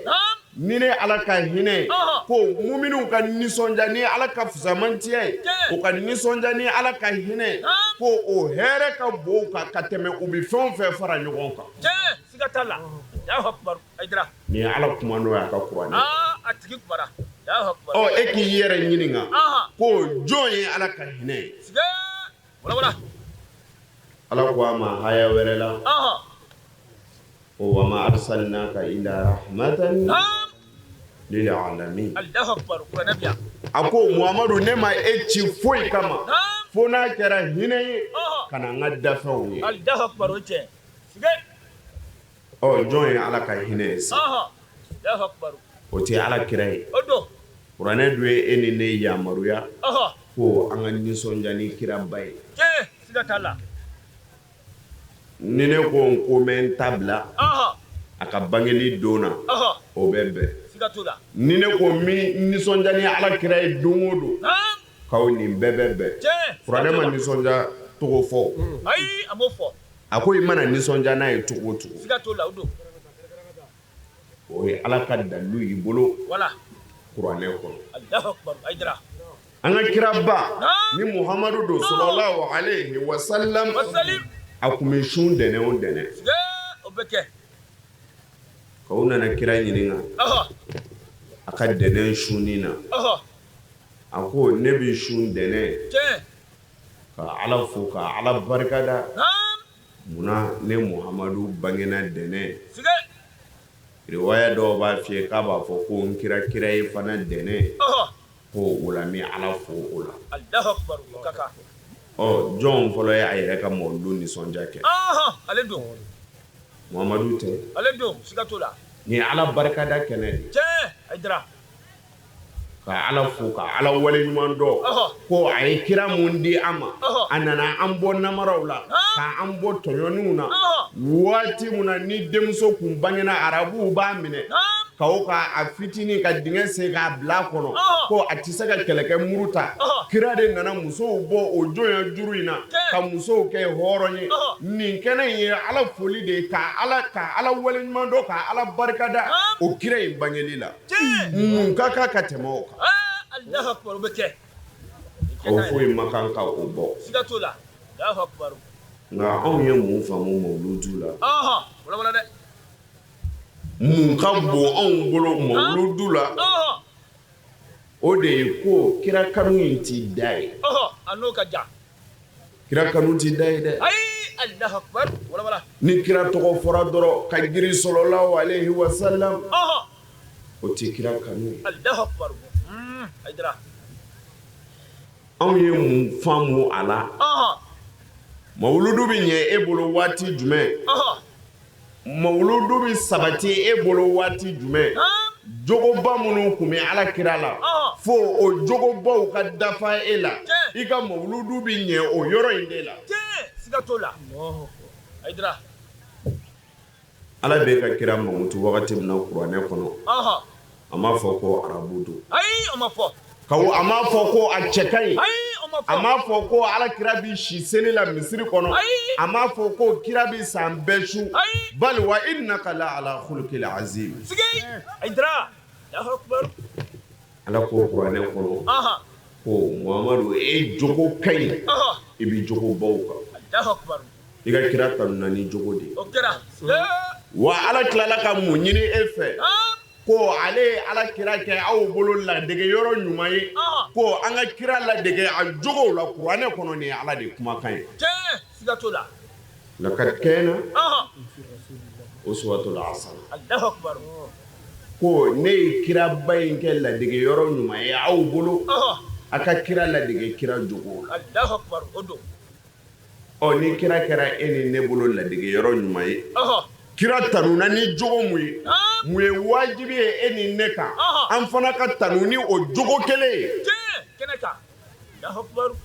ni ne Ala ka hinɛ ye, ko muminiw ka nisɔndiya ni Ala ka fusamantiya ye, u ka nisɔndiya ni Ala ka hinɛ ye, ko o hɛrɛ ka bon kan ka tɛmɛ u bɛ fɛn o fɛn fara ɲɔgɔn kan. Nin ye Ala kuma n'o ye a ka kuranɛ. Ɔ, e k'i yɛrɛ ɲininka ko jɔn ye Ala ka hinɛ ye? Ala ko a ma haya wɛrɛ la, ko wama arsalnaka illa rahmatan lil alamin. A ko Muhamadu, ne ma e ci foyi kama fo n'a kɛra hinɛ ye ka na n ka dafɛnw ye. Ɔ, jɔn ye Ala ka hinɛ ye sa? O tɛ Ala kira ye. Kuranɛ dun ye e ni ne yamaruya ko an ka nisɔndiya ni kiraba ye. Ni ne ko n ko n bɛ n ta bila a ka bangeli don na, o bɛ bɛn. Ni ne ko n bɛ nisɔndiya ni Ala kira ye don o don, k'aw nin bɛɛ bɛ bɛn. Kuranɛ ma nisɔndiya cogo fɔ. A ko i mana nisɔndiya n'a ye cogo o cogo, o ye Ala ka dalilu y'i bolo kuranɛ kɔnɔ. An ka kiraba ni Muhamadu don salalahu alehi wasalam, a tun bɛ sun dɛnɛn o dɛnɛn. K'aw nana kira ɲininka a ka dɛnɛn sunni na, a ko ne bɛ sun dɛnɛn ka Ala fo ka Ala barikada, munna ne Muhamadu bangena dɛnɛn. Riwaya dɔw b'a f'i ye k'a b'a fɔ ko n kira kira ye fana dɛnɛn, ko o la n bɛ Ala fo o la. Ɔ, jɔn fɔlɔ ye a yɛrɛ ka mawuludu nisɔndiya kɛ? Muhamadu tɛ? Nin ye Ala barikada kɛnɛ de ye, ka Ala fo ka Ala waleɲuman dɔn ko a ye kira mun di an ma, a nana an bɔ namaraw la, ka an bɔ tɔɲɔniw na. Waati min na ni denmuso kun bangena, arabuw b'a minɛ ka o ka a fitinin ka dingɛ sen k'a bila a kɔnɔ ko a tɛ se ka kɛlɛkɛ muru ta. Kira de nana musow bɔ o jɔnya juru in na ka musow kɛ hɔrɔn ye. Nin kɛnɛ in ye Ala foli de ye, ka Ala waleɲuman dɔn, ka Ala barikada o kira in bangeli la. Mun ka kan ka tɛmɛ o kan? O foyi ma kan ka o bɔ. Nka anw ye mun faamu mawuludu la? Mun ka bon anw bolo mawuludu la? O de ye ko kira kanu in ti da ye. Kira kanu ti da ye dɛ. Ni kira tɔgɔ fɔra dɔrɔn ka girin salalahu alehi wasalam, o tɛ kira kanu ye. Anw ye mun faamu a la? Mawuludu bɛ ɲɛ e bolo waati jumɛn? Mawuludu bɛ sabati e bolo waati jumɛn? Jogoba minnu tun bɛ Ala kira la, fo o jogobaw ka dafa e la, i ka mawuludu bɛ ɲɛ o yɔrɔ in de la. Ala bɛ ka kira mankutu wagati min na kuranɛ kɔnɔ, a m'a fɔ ko arabu don, a m'a fɔ ko a cɛ ka ɲi, a m'a fɔ ko Ala kira bɛ si seli la misiri kɔnɔ, a m'a fɔ ko kira bɛ san bɛɛ sun, bal wa innaka la ala khuluqil azim. Ala ko kuranɛ kɔnɔ ko Muhamadu, e jogo ka ɲi, i bɛ jogobaw kan, i ka kira tanuna ni jogo de ye. Wa Ala tilala ka mun ɲini e fɛ? Ko ale ye Ala kira kɛ aw bolo ladege yɔrɔ ɲuman ye, ko an ka kira ladege a jogow la kuranɛ kɔnɔ. Nin ye Ala de kumakan ye. Lakad kana uswatun hasana. Ko ne ye kiraba in kɛ ladege yɔrɔ ɲuman ye aw bolo, a ka kira ladege kira jogo la. Ɔ, ni kira kɛra e ni ne bolo ladege yɔrɔ ɲuman ye, kira tanuna ni jogo mun ye, mun ye wajibi ye e ni ne kan, an fana ka tanu ni o jogo kelen ye.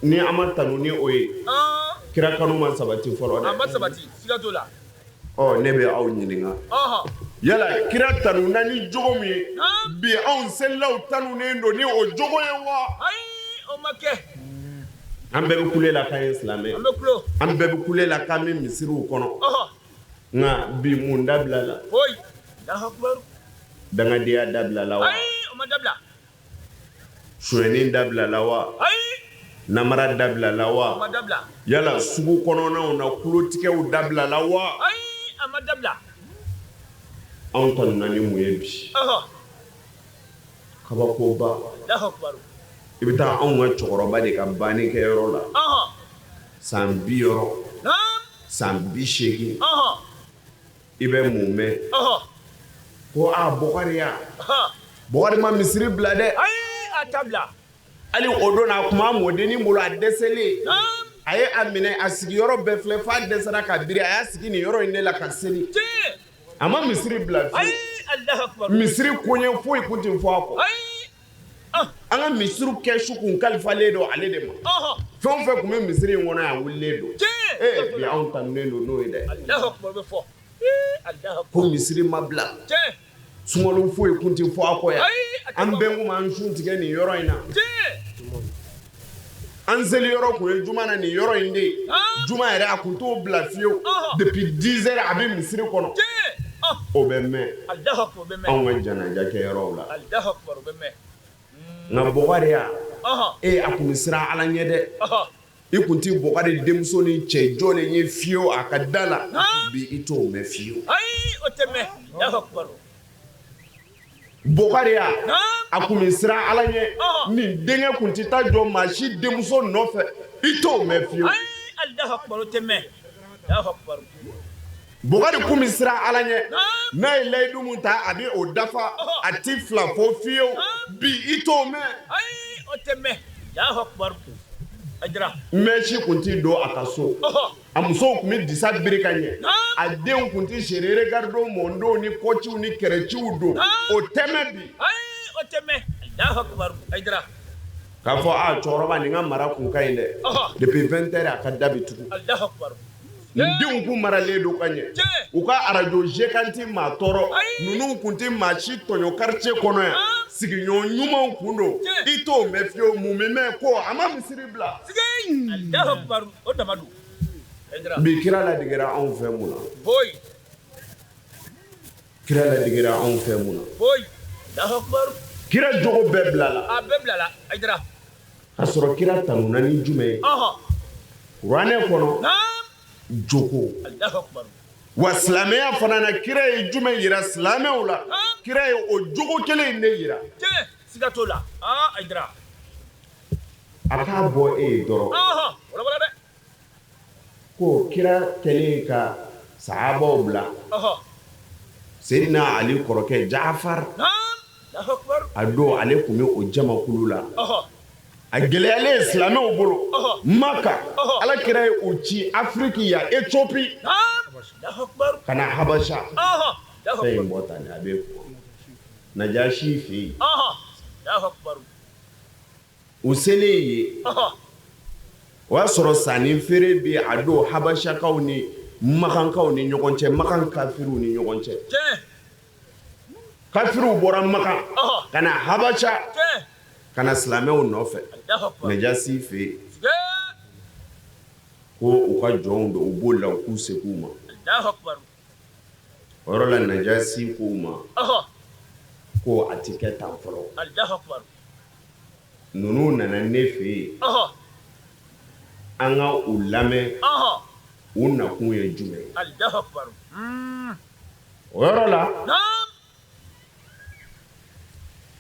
Ni an ma tanu ni o ye, kira kanu ma sabati fɔlɔ dɛ. Ɔ, ne bɛ aw ɲininka, yala kira tanuna ni jogo min ye, bi anw selilaw tanunen don ni o jogo ye wa? An bɛɛ bɛ kule la k'an ye silamɛ, an bɛɛ bɛ kule la k'an bɛ misiriw kɔnɔ, nka bi mun dabila la? Dangadenya dabila la wa? Sonyɛni dabila la wa? Namara dabila la wa? Yala sugu kɔnɔnaw na kulotigɛw dabila la wa? Anw tanuna ni mun ye bi? Kabakoba. I bɛ taa anw ka cɛkɔrɔba de ka banni kɛyɔrɔ la, san 60, san 80, i bɛ mun mɛn? Ko aa Bɔkariya, Bɔkari ma misiri bila dɛ.
Ayi, a t'a bila.
Hali o don a tun b'a mɔdennin bolo, a dɛsɛlen, a ye a minɛ, a sigiyɔrɔ bɛɛ filɛ f'a dɛsɛra ka biri, a y'a sigi nin yɔrɔ in de la ka seli. A ma misiri bila fiyewu. Misiri koɲɛ foyi tun tɛ fɔ a kɔ. An ka misiriw kɛsu kun kalifalen don ale de ma. Fɛn o fɛn tun bɛ misiri in kɔnɔ, a wulilen don. Ee bi anw tanunen don n'o ye dɛ. Ko misiri ma bila. Sunkalo foyi tun tɛ fɔ a kɔ yan. An bɛɛ kun b'an sun tigɛ nin yɔrɔ in na. An seli yɔrɔ tun ye juma na nin yɔrɔ in de ye. Juma yɛrɛ a tun t'o bila fiyewu. Depuis 10 heures a bɛ misiri kɔnɔ. O bɛ mɛn anw ka janaja kɛyɔrɔw la. Nka Bɔkariya, ee a tun bɛ siran Ala ɲɛ dɛ. I tun tɛ Bɔkari denmuso ni cɛ jɔlen ye fiyewu a ka da la. Bi i t'o mɛn fiyewu. Bɔkariya, a tun bɛ siran Ala ɲɛ. Nin denkɛ tun tɛ taa jɔ maa si denmuso nɔfɛ, i t'o mɛn fiyewu. Bɔkari tun bɛ siran Ala ɲɛ. N'a ye layidu min ta, a bɛ o dafa, a tɛ fila fɔ fiyewu. Bi i t'o mɛn. Mèche tun tɛ don a ka so. A musow tun bɛ disa biri ka ɲɛ. A denw tun tɛ serré gardo mɔndenw ni kɔciw ni kɛrɛciw don. O tɛ mɛn bi. K'a fɔ a cɛkɔrɔba nin ka mara kun ka ɲi dɛ. Depuis 20 heures a ka da bɛ tugu. Nin denw kun maralen don ka ɲɛ. U ka arajo jekan tɛ maa tɔɔrɔ. Ninnu kun tɛ maa si tɔɲɔ quartier kɔnɔ yan. Sigiɲɔgɔn ɲumanw kun don. I t'o mɛn fiyewu. Mun bɛ mɛn? Ko a ma misiri bila. Bi kira ladegera anw fɛ mun na? Kira ladegera anw fɛ mun na? Kira jogo bɛɛ bilala. Ka sɔrɔ kira tanuna ni jumɛn ye? Kuranɛ kɔnɔ jogo. Wa silamɛya fana na, kira ye jumɛn yira silamɛw la? Kira ye o jogo kelen in de yira.
Siga t'o la.
A k'a bɔ e ye dɔrɔn. Ko kira kɛlen ka sahabaw bila, Seydina Ali kɔrɔkɛ Jafar, a don ale tun bɛ o jamakulu la. A gɛlɛyalen silamɛw bolo Maka, Ala kira ye u ci Afiriki yan, Ethiopie, ka na Habasha. Fɛn in bɔ tan a bɛ Najasi fɛ yen. U selen yen, o y'a sɔrɔ sanni feere bɛ a don Habasakaw ni Makankaw ni ɲɔgɔn cɛ, Makan kafiriw ni ɲɔgɔn cɛ. Kafiriw bɔra Makan ka na Habasha, ka na silamɛw nɔfɛ Najasi fɛ yen, ko u ka jɔnw don, u b'o la, u k'u segin u ma. O yɔrɔ la Najasi k'u ma ko a tɛ kɛ tan fɔlɔ. Ninnu nana ne fɛ yen, an ka u lamɛn, u nakun ye jumɛn ye? O yɔrɔ la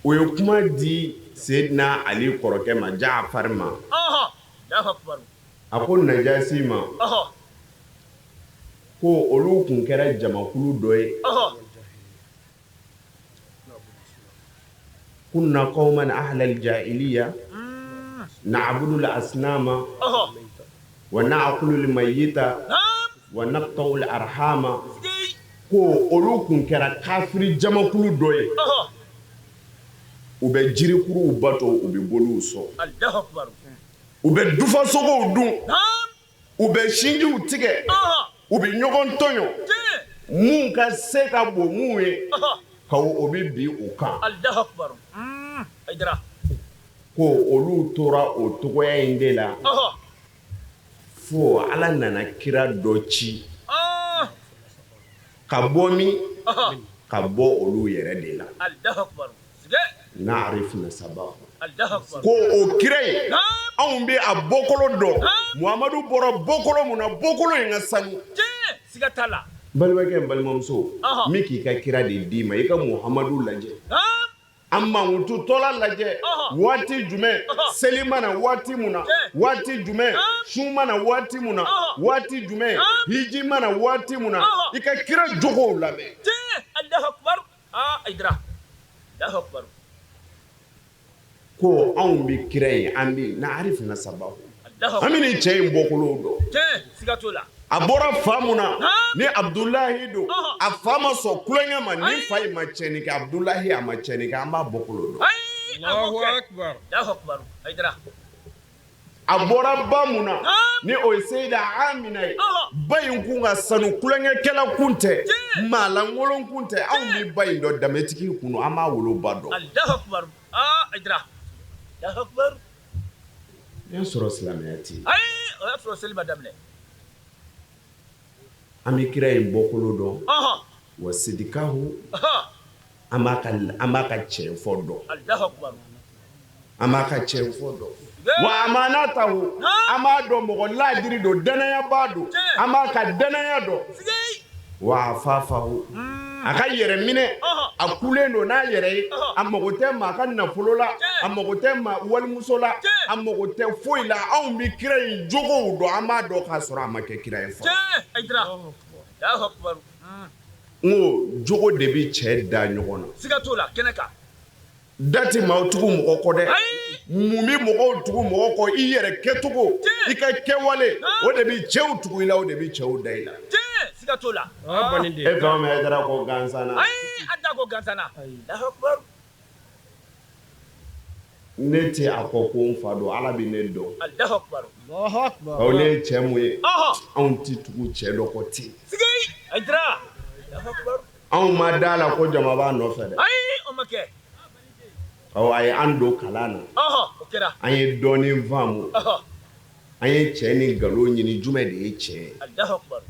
u ye kuma di Seydina Ali kɔrɔkɛ ma, Jaafar ma. A ko Najasi ma ko olu tun kɛra jamakulu dɔ ye. Kunna qawman ahlal jahiliya na'budu al-asnama wa na'kulu al-mayyita wa naqta'u al-arhama. Ko olu tun kɛra kafiri jamakulu dɔ ye. U bɛ jirikuruw bato, u bɛ boliw sɔn, u bɛ dufasogow dun, u bɛ sinjiw tigɛ, u bɛ ɲɔgɔn tɔɲɔ. Mun ka se ka bon mun ye, ka o bɛ bin u kan. Ko olu tora o togoya in de la fo Ala nana kira dɔ ci ka bɔ min? Ka bɔ olu yɛrɛ de la. Na'rif nasabahu. Ko o kira in, anw bɛ a bɔkolo dɔn. Muhamadu bɔra bɔkolo mun na, bɔkolo in ka sanu.
Siga t'a la.
N balimakɛ, n balimamuso, min k'i ka kira de d'i ma, i ka Muhamadu lajɛ. A mankututɔla lajɛ waati jumɛn, seli mana waati mun na, waati jumɛn, sun mana waati mun na, waati jumɛn, hiji mana waati mun na, i ka kira jogow lamɛn.
Allahu akbar. Ah, Aidara. Allahu akbar.
Ko anw bɛ kira ye, an bɛ naarif nasabahu, an bɛ nin cɛ in bɔkolow dɔn.
Tiɲɛ, siga t'o la.
A bɔra fa mun na, ni Abudulayi don, a fa ma sɔn tulonkɛ ma, ni fa in ma tiɲɛni kɛ, Abudulayi a ma tiɲɛni kɛ, an b'a bɔkolo dɔn.
Allahu akbar. Allahu akbar. Aidara.
A bɔra ba mun na, ni o ye Seyida Amina ye, ba in kun ka sanu, tulonkɛkɛla kun tɛ, maalankolon kun tɛ, anw bɛ ba in dɔn, danbetigi kun don, an b'a woloba dɔn.
Allahu akbar. Ah, Aidara. Allahu akbar.
O y'a sɔrɔ silamɛya tɛ yen.
Ayi, o y'a sɔrɔ seli ma daminɛ.
An bɛ kira in bɔkolo dɔn, wa sidikahu, an b'a ka tiɲɛ fɔ dɔn.
Allahu akbar.
An b'a ka tiɲɛ fɔ dɔn. Wa amanatahu, an b'a dɔn mɔgɔ laadiri don, danayabaa don, an b'a ka danaya dɔn. Wa afafahu, a ka yɛrɛ minɛ, a kulen don n'a yɛrɛ ye, a mago tɛ maa ka nafolo la, a mago tɛ maa walimuso la, a mago tɛ foyi la. Anw bɛ kira in jogow dɔn, an b'a dɔn k'a sɔrɔ a ma kɛ kira ye fɔlɔ. N ko jogo de bɛ cɛ da ɲɔgɔn na.
Siga t'o la, kɛnɛ kan.
Da tɛ maaw tugu mɔgɔ kɔ dɛ. Mun bɛ mɔgɔw tugu mɔgɔ kɔ? I yɛrɛ kɛcogo, i ka kɛwale, o de bɛ cɛw tugu i la, o de bɛ cɛw da i la.
Siga t'o la.
E fɛn o fɛn kɛra ko gansan na.
Ayi, an t'a ko gansan na. Allahu akbar.
Ne tɛ a kɔ ko n fa don, Ala bɛ ne dɔn.
Allahu akbar.
Aw ne ye cɛ mun ye, anw tɛ tugu cɛ dɔ kɔ ten.
Sigi, Aidara. Allahu akbar.
Anw ma da la ko jama b'a nɔfɛ dɛ.
Ayi, o ma kɛ.
Ɔ, a ye an don kalan na.
O kɛra.
An ye dɔɔnin faamu. An ye cɛ ni nkalon ɲini, jumɛn de ye tiɲɛ ye?
Allahu akbar.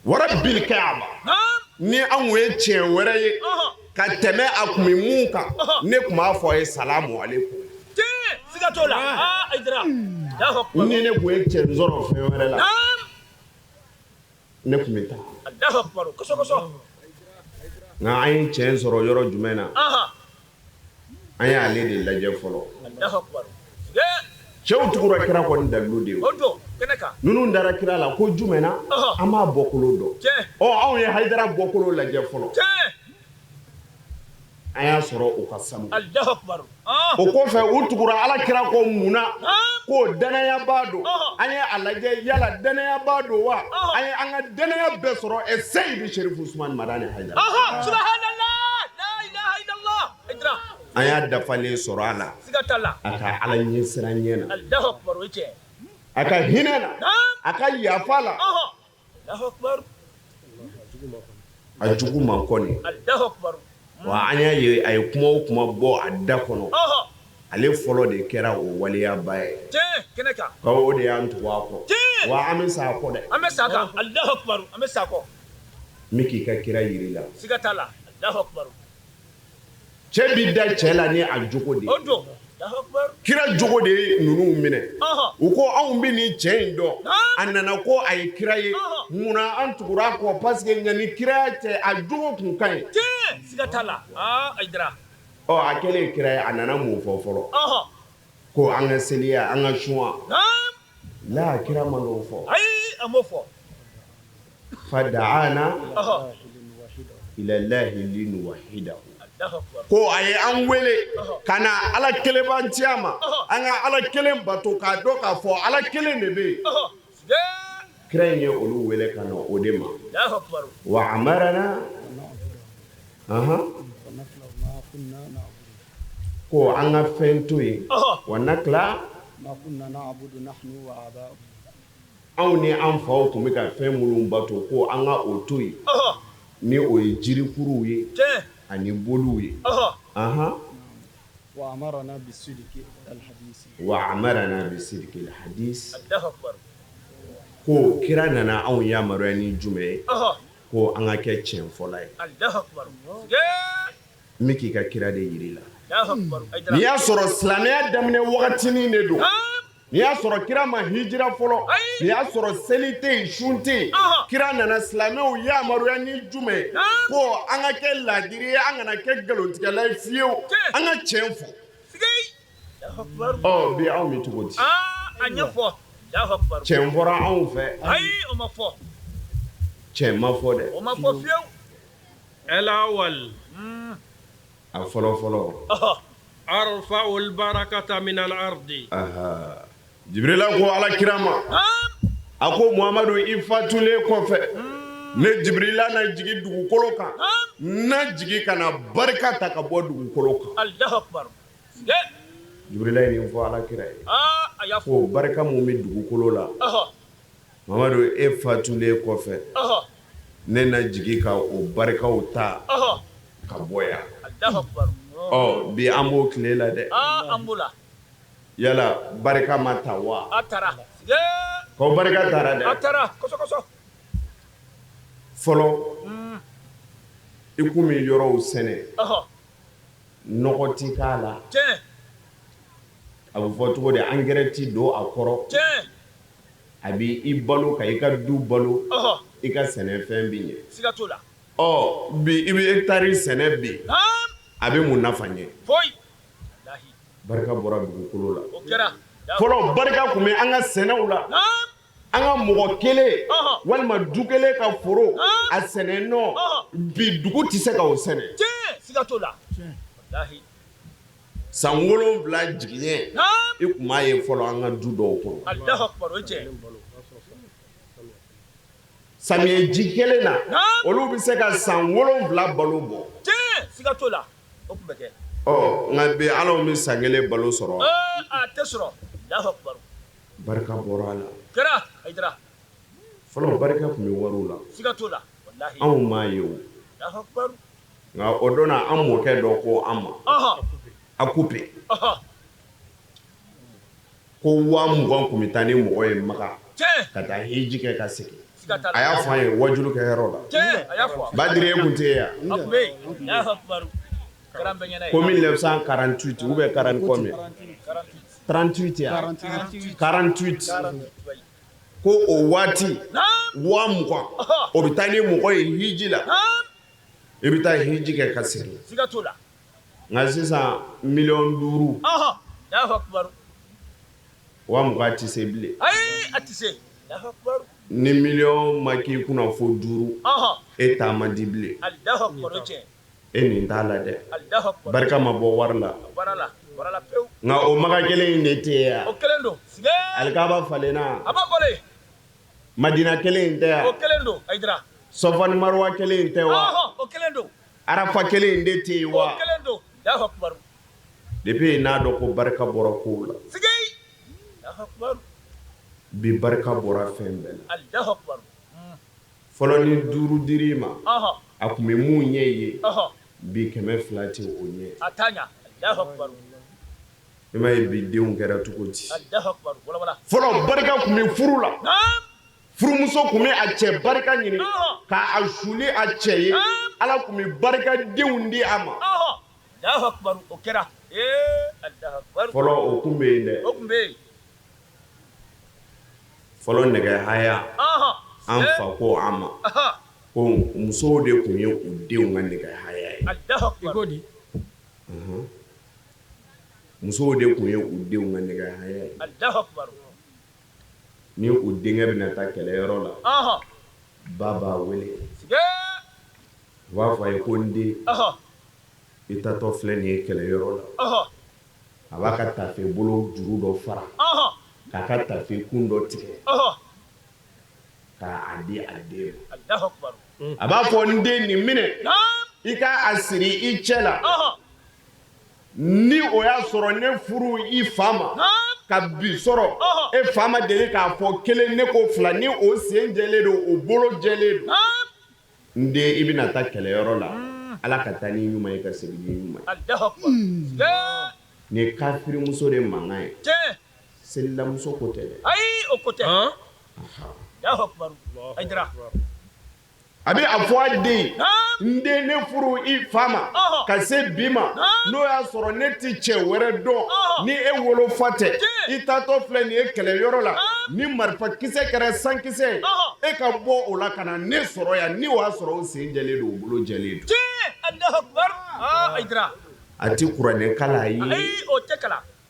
Warabil kaaba, ni anw ye tiɲɛ wɛrɛ ye ka tɛmɛ a kun bɛ mun kan, ne tun b'a fɔ a ye salamu aleykum.
Siga t'o la. Ah, Aidara. Allahu akbar.
Ni ne tun ye tiɲɛ sɔrɔ fɛn wɛrɛ la, ne tun bɛ taa.
Allahu akbar. Kosɔ kosɔ.
Nka an ye tiɲɛ sɔrɔ yɔrɔ jumɛn na? An y'ale de lajɛ fɔlɔ.
Allahu akbar.
Cɛw tugura kira kɔ ni dalilu de ye.
O don kɛnɛ kan.
Ninnu dara kira la ko jumɛn na? An b'a bɔkolo dɔn. Ɔ, anw ye Hayidara bɔkolo lajɛ fɔlɔ. An y'a sɔrɔ o ka sanu.
Allahu akbar.
O kɔfɛ u tugura ala kira kɔ mun na? Ko danayabaa don. An ye a lajɛ yala danayabaa don wa? An ye an ka danaya bɛɛ sɔrɔ ɛ Seyidi Serifu Usumani Madani Hayidara.
Subhanallah. La ilaha illallah. Aidara.
An y'a dafalen sɔrɔ a la.
Siga t'a la.
A ka ala ɲɛsiran ɲɛ na.
Allahu akbar, o ye tiɲɛ.
A ka hinɛ na. A ka yafa la.
Allahu akbar.
A jugu man kɔni.
Allahu akbar.
Wa an y'a ye a ye kuma o kuma bɔ a da kɔnɔ, ale fɔlɔ de kɛra o waleyaba ye.
Tiɲɛ, kɛnɛ kan.
O de y'an tugu a kɔ. Wa an bɛ sa a kɔ dɛ.
An bɛ sa a kan. Allahu akbar, an bɛ sa a kɔ.
N bɛ k'i ka kira yir'i la.
Siga t'a la. Allahu akbar.
Cɛ bi da cɛ la ni a jogo de ye.
O don. Allahu akbar.
Kira jogo de ye ninnu minɛ. U ko anw bɛ nin cɛ in dɔn. A nana ko a ye kira ye. Munna an tugura a kɔ? Parce que yanni kiraya cɛ, a jogo kun ka ɲi.
Tiɲɛ, siga t'a la. Ah, Aidara.
Ɔ, a kɛlen kira ye, a nana mun fɔ fɔlɔ? Ko an ka seliya, an ka sun. La, kira ma n'o fɔ.
Ayi, a m'o fɔ.
Fadaana ilallahi linuwahidahu. Ko a ye an wele ka na ala kelenbantiya ma, an ka ala kelen bato, k'a dɔn k'a fɔ ala kelen de bɛ yen. Kira in ye olu wele ka na o de ma. Wa amarana ko an ka fɛn to yen, wa nakla, anw ni an faw tun bɛ ka fɛn minnu bato, ko an ka o to yen, ni o ye jirikuruw ye ani boliw ye.
Wa amarana
bisidiki alhadis. Ko kira nana anw yamaruya ni jumɛn ye? Ko an ka kɛ tiɲɛ fɔla ye. N bɛ k'i ka kira de yir'i la. N'i y'a sɔrɔ silamɛya daminɛ wagatinin de don, N'i y'a sɔrɔ kira ma hijira fɔlɔ, n'i y'a sɔrɔ seli tɛ yen, sun tɛ yen, kira nana silamɛw yamaruya ni jumɛn ye? Ko an ka kɛ laadiri ye, an kana kɛ nkalontigɛla ye fiyewu, an ka tiɲɛ fɔ. Ɔ bi anw bɛ cogo di?
A ɲɛfɔ.
Tiɲɛ fɔra anw fɛ?
Ayi, o ma fɔ.
Tiɲɛ ma fɔ dɛ.
O ma fɔ fiyewu.
الأول
A fɔlɔ fɔlɔ.
أرفع البركة من الأرض.
Aha. Jibirila ko Ala kira ma, a ko Muhamadu, i fatulen kɔfɛ, ne Jibirila na jigin dugukolo kan, na jigin ka na barika ta ka bɔ dugukolo kan.
Allahu akbar.
Jibirila ye nin fɔ Ala kira ye.
Aa, a y'a fɔ.
Ko barika mun bɛ dugukolo la, Mamadu, e fatulen kɔfɛ, ne na jigin ka o barikaw ta ka bɔ yan.
Allahu akbar.
Ɔ bi an b'o tile la dɛ.
Aa, an b'o la.
Yala barika ma ta wa?
A taara.
Ko barika taara dɛ.
A taara kosɔ kosɔ.
Fɔlɔ, i kun bɛ yɔrɔw sɛnɛ, nɔgɔ ti k'a la. A bɛ fɔ cogo di, engrais ti don a kɔrɔ. A bɛ i balo ka i ka du balo, i ka sɛnɛfɛn bɛ ɲɛ.
Siga t'o la.
Ɔ bi i bɛ hectare sɛnɛ bi, a bɛ mun nafa ɲɛ?
Foyi.
Barika bɔra dugukolo la.
O kɛra.
Fɔlɔ barika tun bɛ an ka sɛnɛw la. An ka mɔgɔ kelen walima du kelen ka foro a sɛnɛ nɔ, bi dugu tɛ se ka o sɛnɛ.
Siga t'o la.
San 7 jigiɲɛ, i tun b'a ye fɔlɔ an ka du dɔw kɔnɔ.
Allahu akbar, o ye tiɲɛ.
Samiyɛ ji kelen na, olu bɛ se ka san 7 balo bɔ.
Siga t'o la. O tun bɛ kɛ.
Ɔ nka bi ala bɛ san kelen balo sɔrɔ.
A tɛ sɔrɔ. Allahu akbar.
Barika bɔra a la.
Kɛra Hayidara.
Fɔlɔ barika tun bɛ wariw la.
Siga t'o la. Walahi.
Anw m'a ye o.
Allahu akbar.
Nka o don na, an mɔkɛ dɔ ko an ma. A coupe. Ko 20,000 tun bɛ taa ni mɔgɔ ye Maka. Ka taa hiji kɛ ka segin. A y'a fɔ an ye wajulu kɛ yɔrɔ la.
A y'a fɔ.
Badiri, e tun tɛ yen
yan. A tun bɛ yen. Allahu akbar.
Ko 1948 ou bien 40 combien? 38 ya? 48. Ko o waati 20,000 o bɛ taa ni mɔgɔ ye hiji la. I bɛ taa hiji kɛ ka segin.
Siga t'o la.
Nka sisan miliyɔn 5.
Allahu akbar.
20,000 tɛ se bilen.
Ayi, a tɛ se. Allahu akbar.
Ni miliyɔn ma k'i kunna fo 5, e taa man di bilen.
Allahu akbar, o tiɲɛ.
E nin t'a la dɛ. Barika ma bɔ wari la. Nka o Maka kelen in de tɛ yan.
O kelen don.
Alikaba falenna.
A ma falen.
Madina kelen in tɛ yan.
O kelen don Hayidara.
Sɔfa ni Maruwa kelen in tɛ wa?
O kelen don.
Arafa kelen in de tɛ yen wa?
O kelen don. Allahu akbar.
Depuis n'a dɔn ko barika bɔra kow la.
Allahu akbar.
Bi barika bɔra fɛn bɛɛ la.
Allahu akbar.
Fɔlɔ ni 5 dir'i ma, a tun bɛ mun ɲɛ i ye, bi 200 tɛ o ɲɛ.
A t'a ɲɛ. Allahu akbar.
I m'a ye bi denw kɛra cogo di?
Allahu akbar. Wala wala.
Fɔlɔ barika tun bɛ furu la. Furumuso tun bɛ a cɛ barika ɲini k'a suli a cɛ ye. Ala tun bɛ barika denw di a ma.
Allahu akbar. O kɛra. Allahu akbar.
Fɔlɔ o tun bɛ yen dɛ.
O tun bɛ yen.
Fɔlɔ nɛgɛ haya, an fa ko an ma ko musow de tun ye u denw ka nɛgɛ haya ye.
Allahu akbar.
Musow de tun ye u denw ka nɛgɛ haya ye.
Allahu akbar.
Ni u denkɛ bɛna taa kɛlɛyɔrɔ la, ba b'a wele. U b'a fɔ a ye ko n den, i taatɔ filɛ nin ye kɛlɛyɔrɔ la. A b'a ka tafe bolo juru dɔ fara, k'a ka tafe kun dɔ tigɛ, k'a di a den ma. A b'a fɔ n den, nin minɛ, i ka a siri i cɛ la. Ni o y'a sɔrɔ ne furu i fa ma ka bi sɔrɔ, e fa ma deli k'a fɔ kelen, ne ko fila, ni o sen jɛlen don, o bolo jɛlen don, n den, i bɛna taa kɛlɛyɔrɔ la, Ala ka taa ni ɲuman ye ka segin ni ɲuman ye. Nin ye kafirimuso de mankan ye. Selilamuso ko tɛ dɛ.
Ayi, o ko tɛ. Allahu akbar. Hayidara.
A bɛ a fɔ a den, n den, ne furu i fa ma ka se bi ma, n'o y'a sɔrɔ ne tɛ cɛ wɛrɛ dɔn ni e wolofa tɛ. I taatɔ filɛ nin ye kɛlɛyɔrɔ la, ni marifakisɛ kɛra sankisɛ ye, e ka bɔ o la ka na ne sɔrɔ yan, ni o y'a sɔrɔ o sen jɛlen don, o bolo jɛlen don. A tɛ kuranɛ kalan a ye,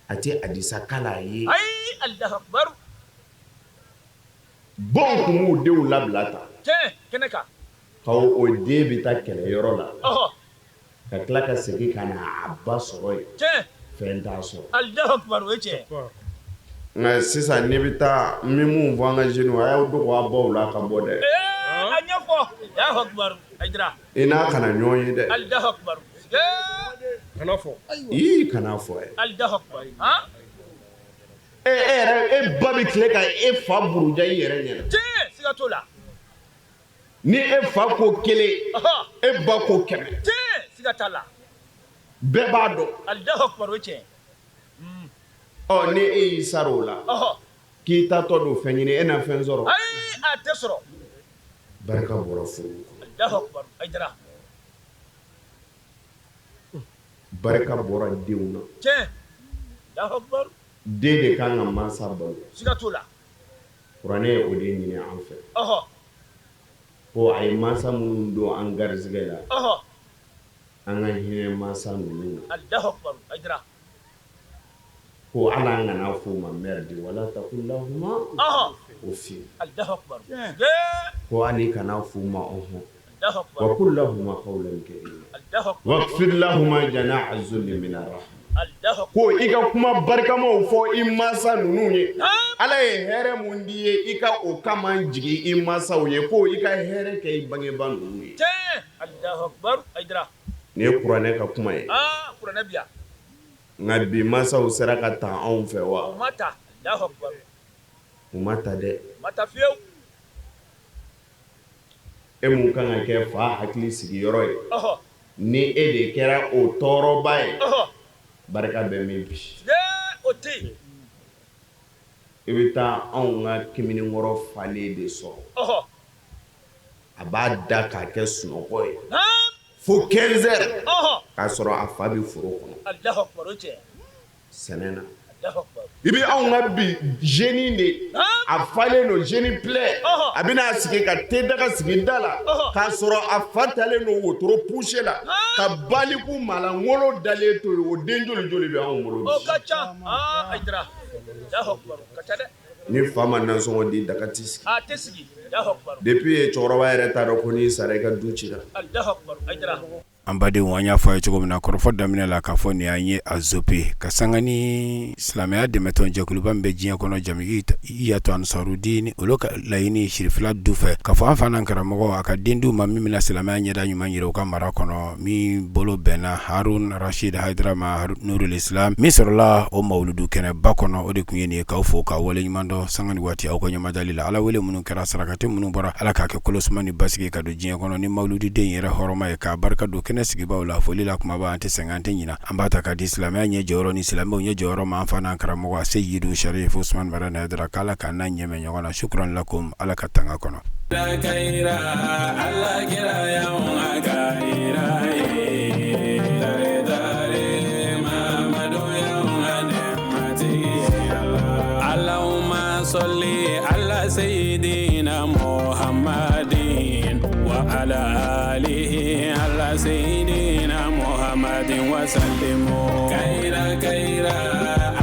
a tɛ hadisa kalan a ye. Baw tun b'u denw labila tan
kɛnɛ kan.
Ka o den bɛ taa kɛlɛyɔrɔ la, ka tila ka segin ka na a ba sɔrɔ yen, fɛn t'a sɔrɔ. Nka sisan, n'i bɛ taa, n bɛ mun fɔ an ka jeunes, a y'aw dogo aw baw la ka bɔ dɛ. I n'a kana ɲɔgɔn ye dɛ. Ii, kana fɔ ye. E yɛrɛ, e ba bɛ tile ka e fa buruja i yɛrɛ ɲɛna. Ni e fa ko kelen, e ba ko 100. Bɛɛ b'a dɔn. Ɔ, ni e y'i sara o la k'i taatɔ don fɛn ɲini, e na fɛn sɔrɔ? Barika bɔra furu kɔnɔ, barika bɔra denw na. Den de kan ka mansa balo. Kuranɛ ye o de ɲini an fɛ ko a ye mansa minnu don an garisɛgɛ la, an ka hinɛ mansa ninnu na, ko ala an kana f'u ma merde, wala taqul lahuma uffin, ko hali kana f'u ma ɔhɔn, wa qul lahuma qawlan karima waghfir lahuma janaha zulli min arrahma, ko i ka kuma barikamaw fɔ i mansa ninnu ye. Ala ye hɛrɛ mun di ye, i ka o kama jigin i mansaw ye, ko i ka hɛrɛ kɛ i bangebaa ninnu ye. Nin ye kuranɛ ka kuma ye. Nka bi, mansaw sera ka ta anw fɛ wa? U ma ta dɛ. E mun kan ka kɛ fa hakili sigiyɔrɔ ye, ni e de kɛra o tɔɔrɔba ye, barika bɛ min bi? I bɛ taa anw ka kamalenkɔrɔ falen de sɔrɔ, a b'a da k'a kɛ sunɔgɔ ye fo 15 heures, k'a sɔrɔ a fa bɛ foro kɔnɔ sɛnɛ na. I bɛ anw ka bi jeune de, a falen don, jeune plein, a bɛna a sigi ka te daga sigi da la, k'a sɔrɔ a fa talen don wotoro pousser la ka baliku malangolo dalen to yen. O den joli joli bɛ anw bolo bi? Ni fa ma nasɔngɔ di, daga tɛ sigi. Depuis ye cɛkɔrɔba yɛrɛ t'a dɔn ko n'i sara, i ka du cira.
An badenw, an y'a fɔ a ye cogo min na kɔrɔfɔ daminɛ la, k'a fɔ nin y'an ye Azope ka sanga ni silamɛya dɛmɛtɔn jɛkuluba min bɛ diɲɛ kɔnɔ, Jamiyatu Ansarudini, olu ka laɲini sirifila du fɛ, k'a fɔ an fana karamɔgɔ a ka den d'u ma min bɛna silamɛya ɲɛda ɲuman yira u ka mara kɔnɔ, min bolo bɛnna Harun Rashid Hayidara ma, Nurul Islam, min sɔrɔla o mawuludu kɛnɛba kɔnɔ. O de tun ye nin ye. K'aw fo k'aw waleɲuman dɔn sanga ni waati aw ka ɲɛmadali la. Ala wele minnu kɛra, sarakati minnu bɔra, Ala k'a kɛ kolosuma ni basigi ka don diɲɛ kɔnɔ ni mawuludiden yɛrɛ hɔrɔma ye, k'a barika don kɛnɛ sigibaw la. Foli la kumaba, an tɛ sɛgɛn, an tɛ ɲina, an b'a ta ka di silamɛya ɲɛ jɔyɔrɔ ni silamɛw ɲɛ jɔyɔrɔ ma, an fa n'an karamɔgɔ a Seyidu Sarifu Usumani Madani Hayidara, k'Ala k'an n'a ɲɛmɛ ɲɔgɔn na. Shukran lakum, Ala ka tanga kɔnɔ.
Sɔli ala seyidina Muhamadin wa ala alihi ala seyidina Muhamadin wa salimu kayira kayira.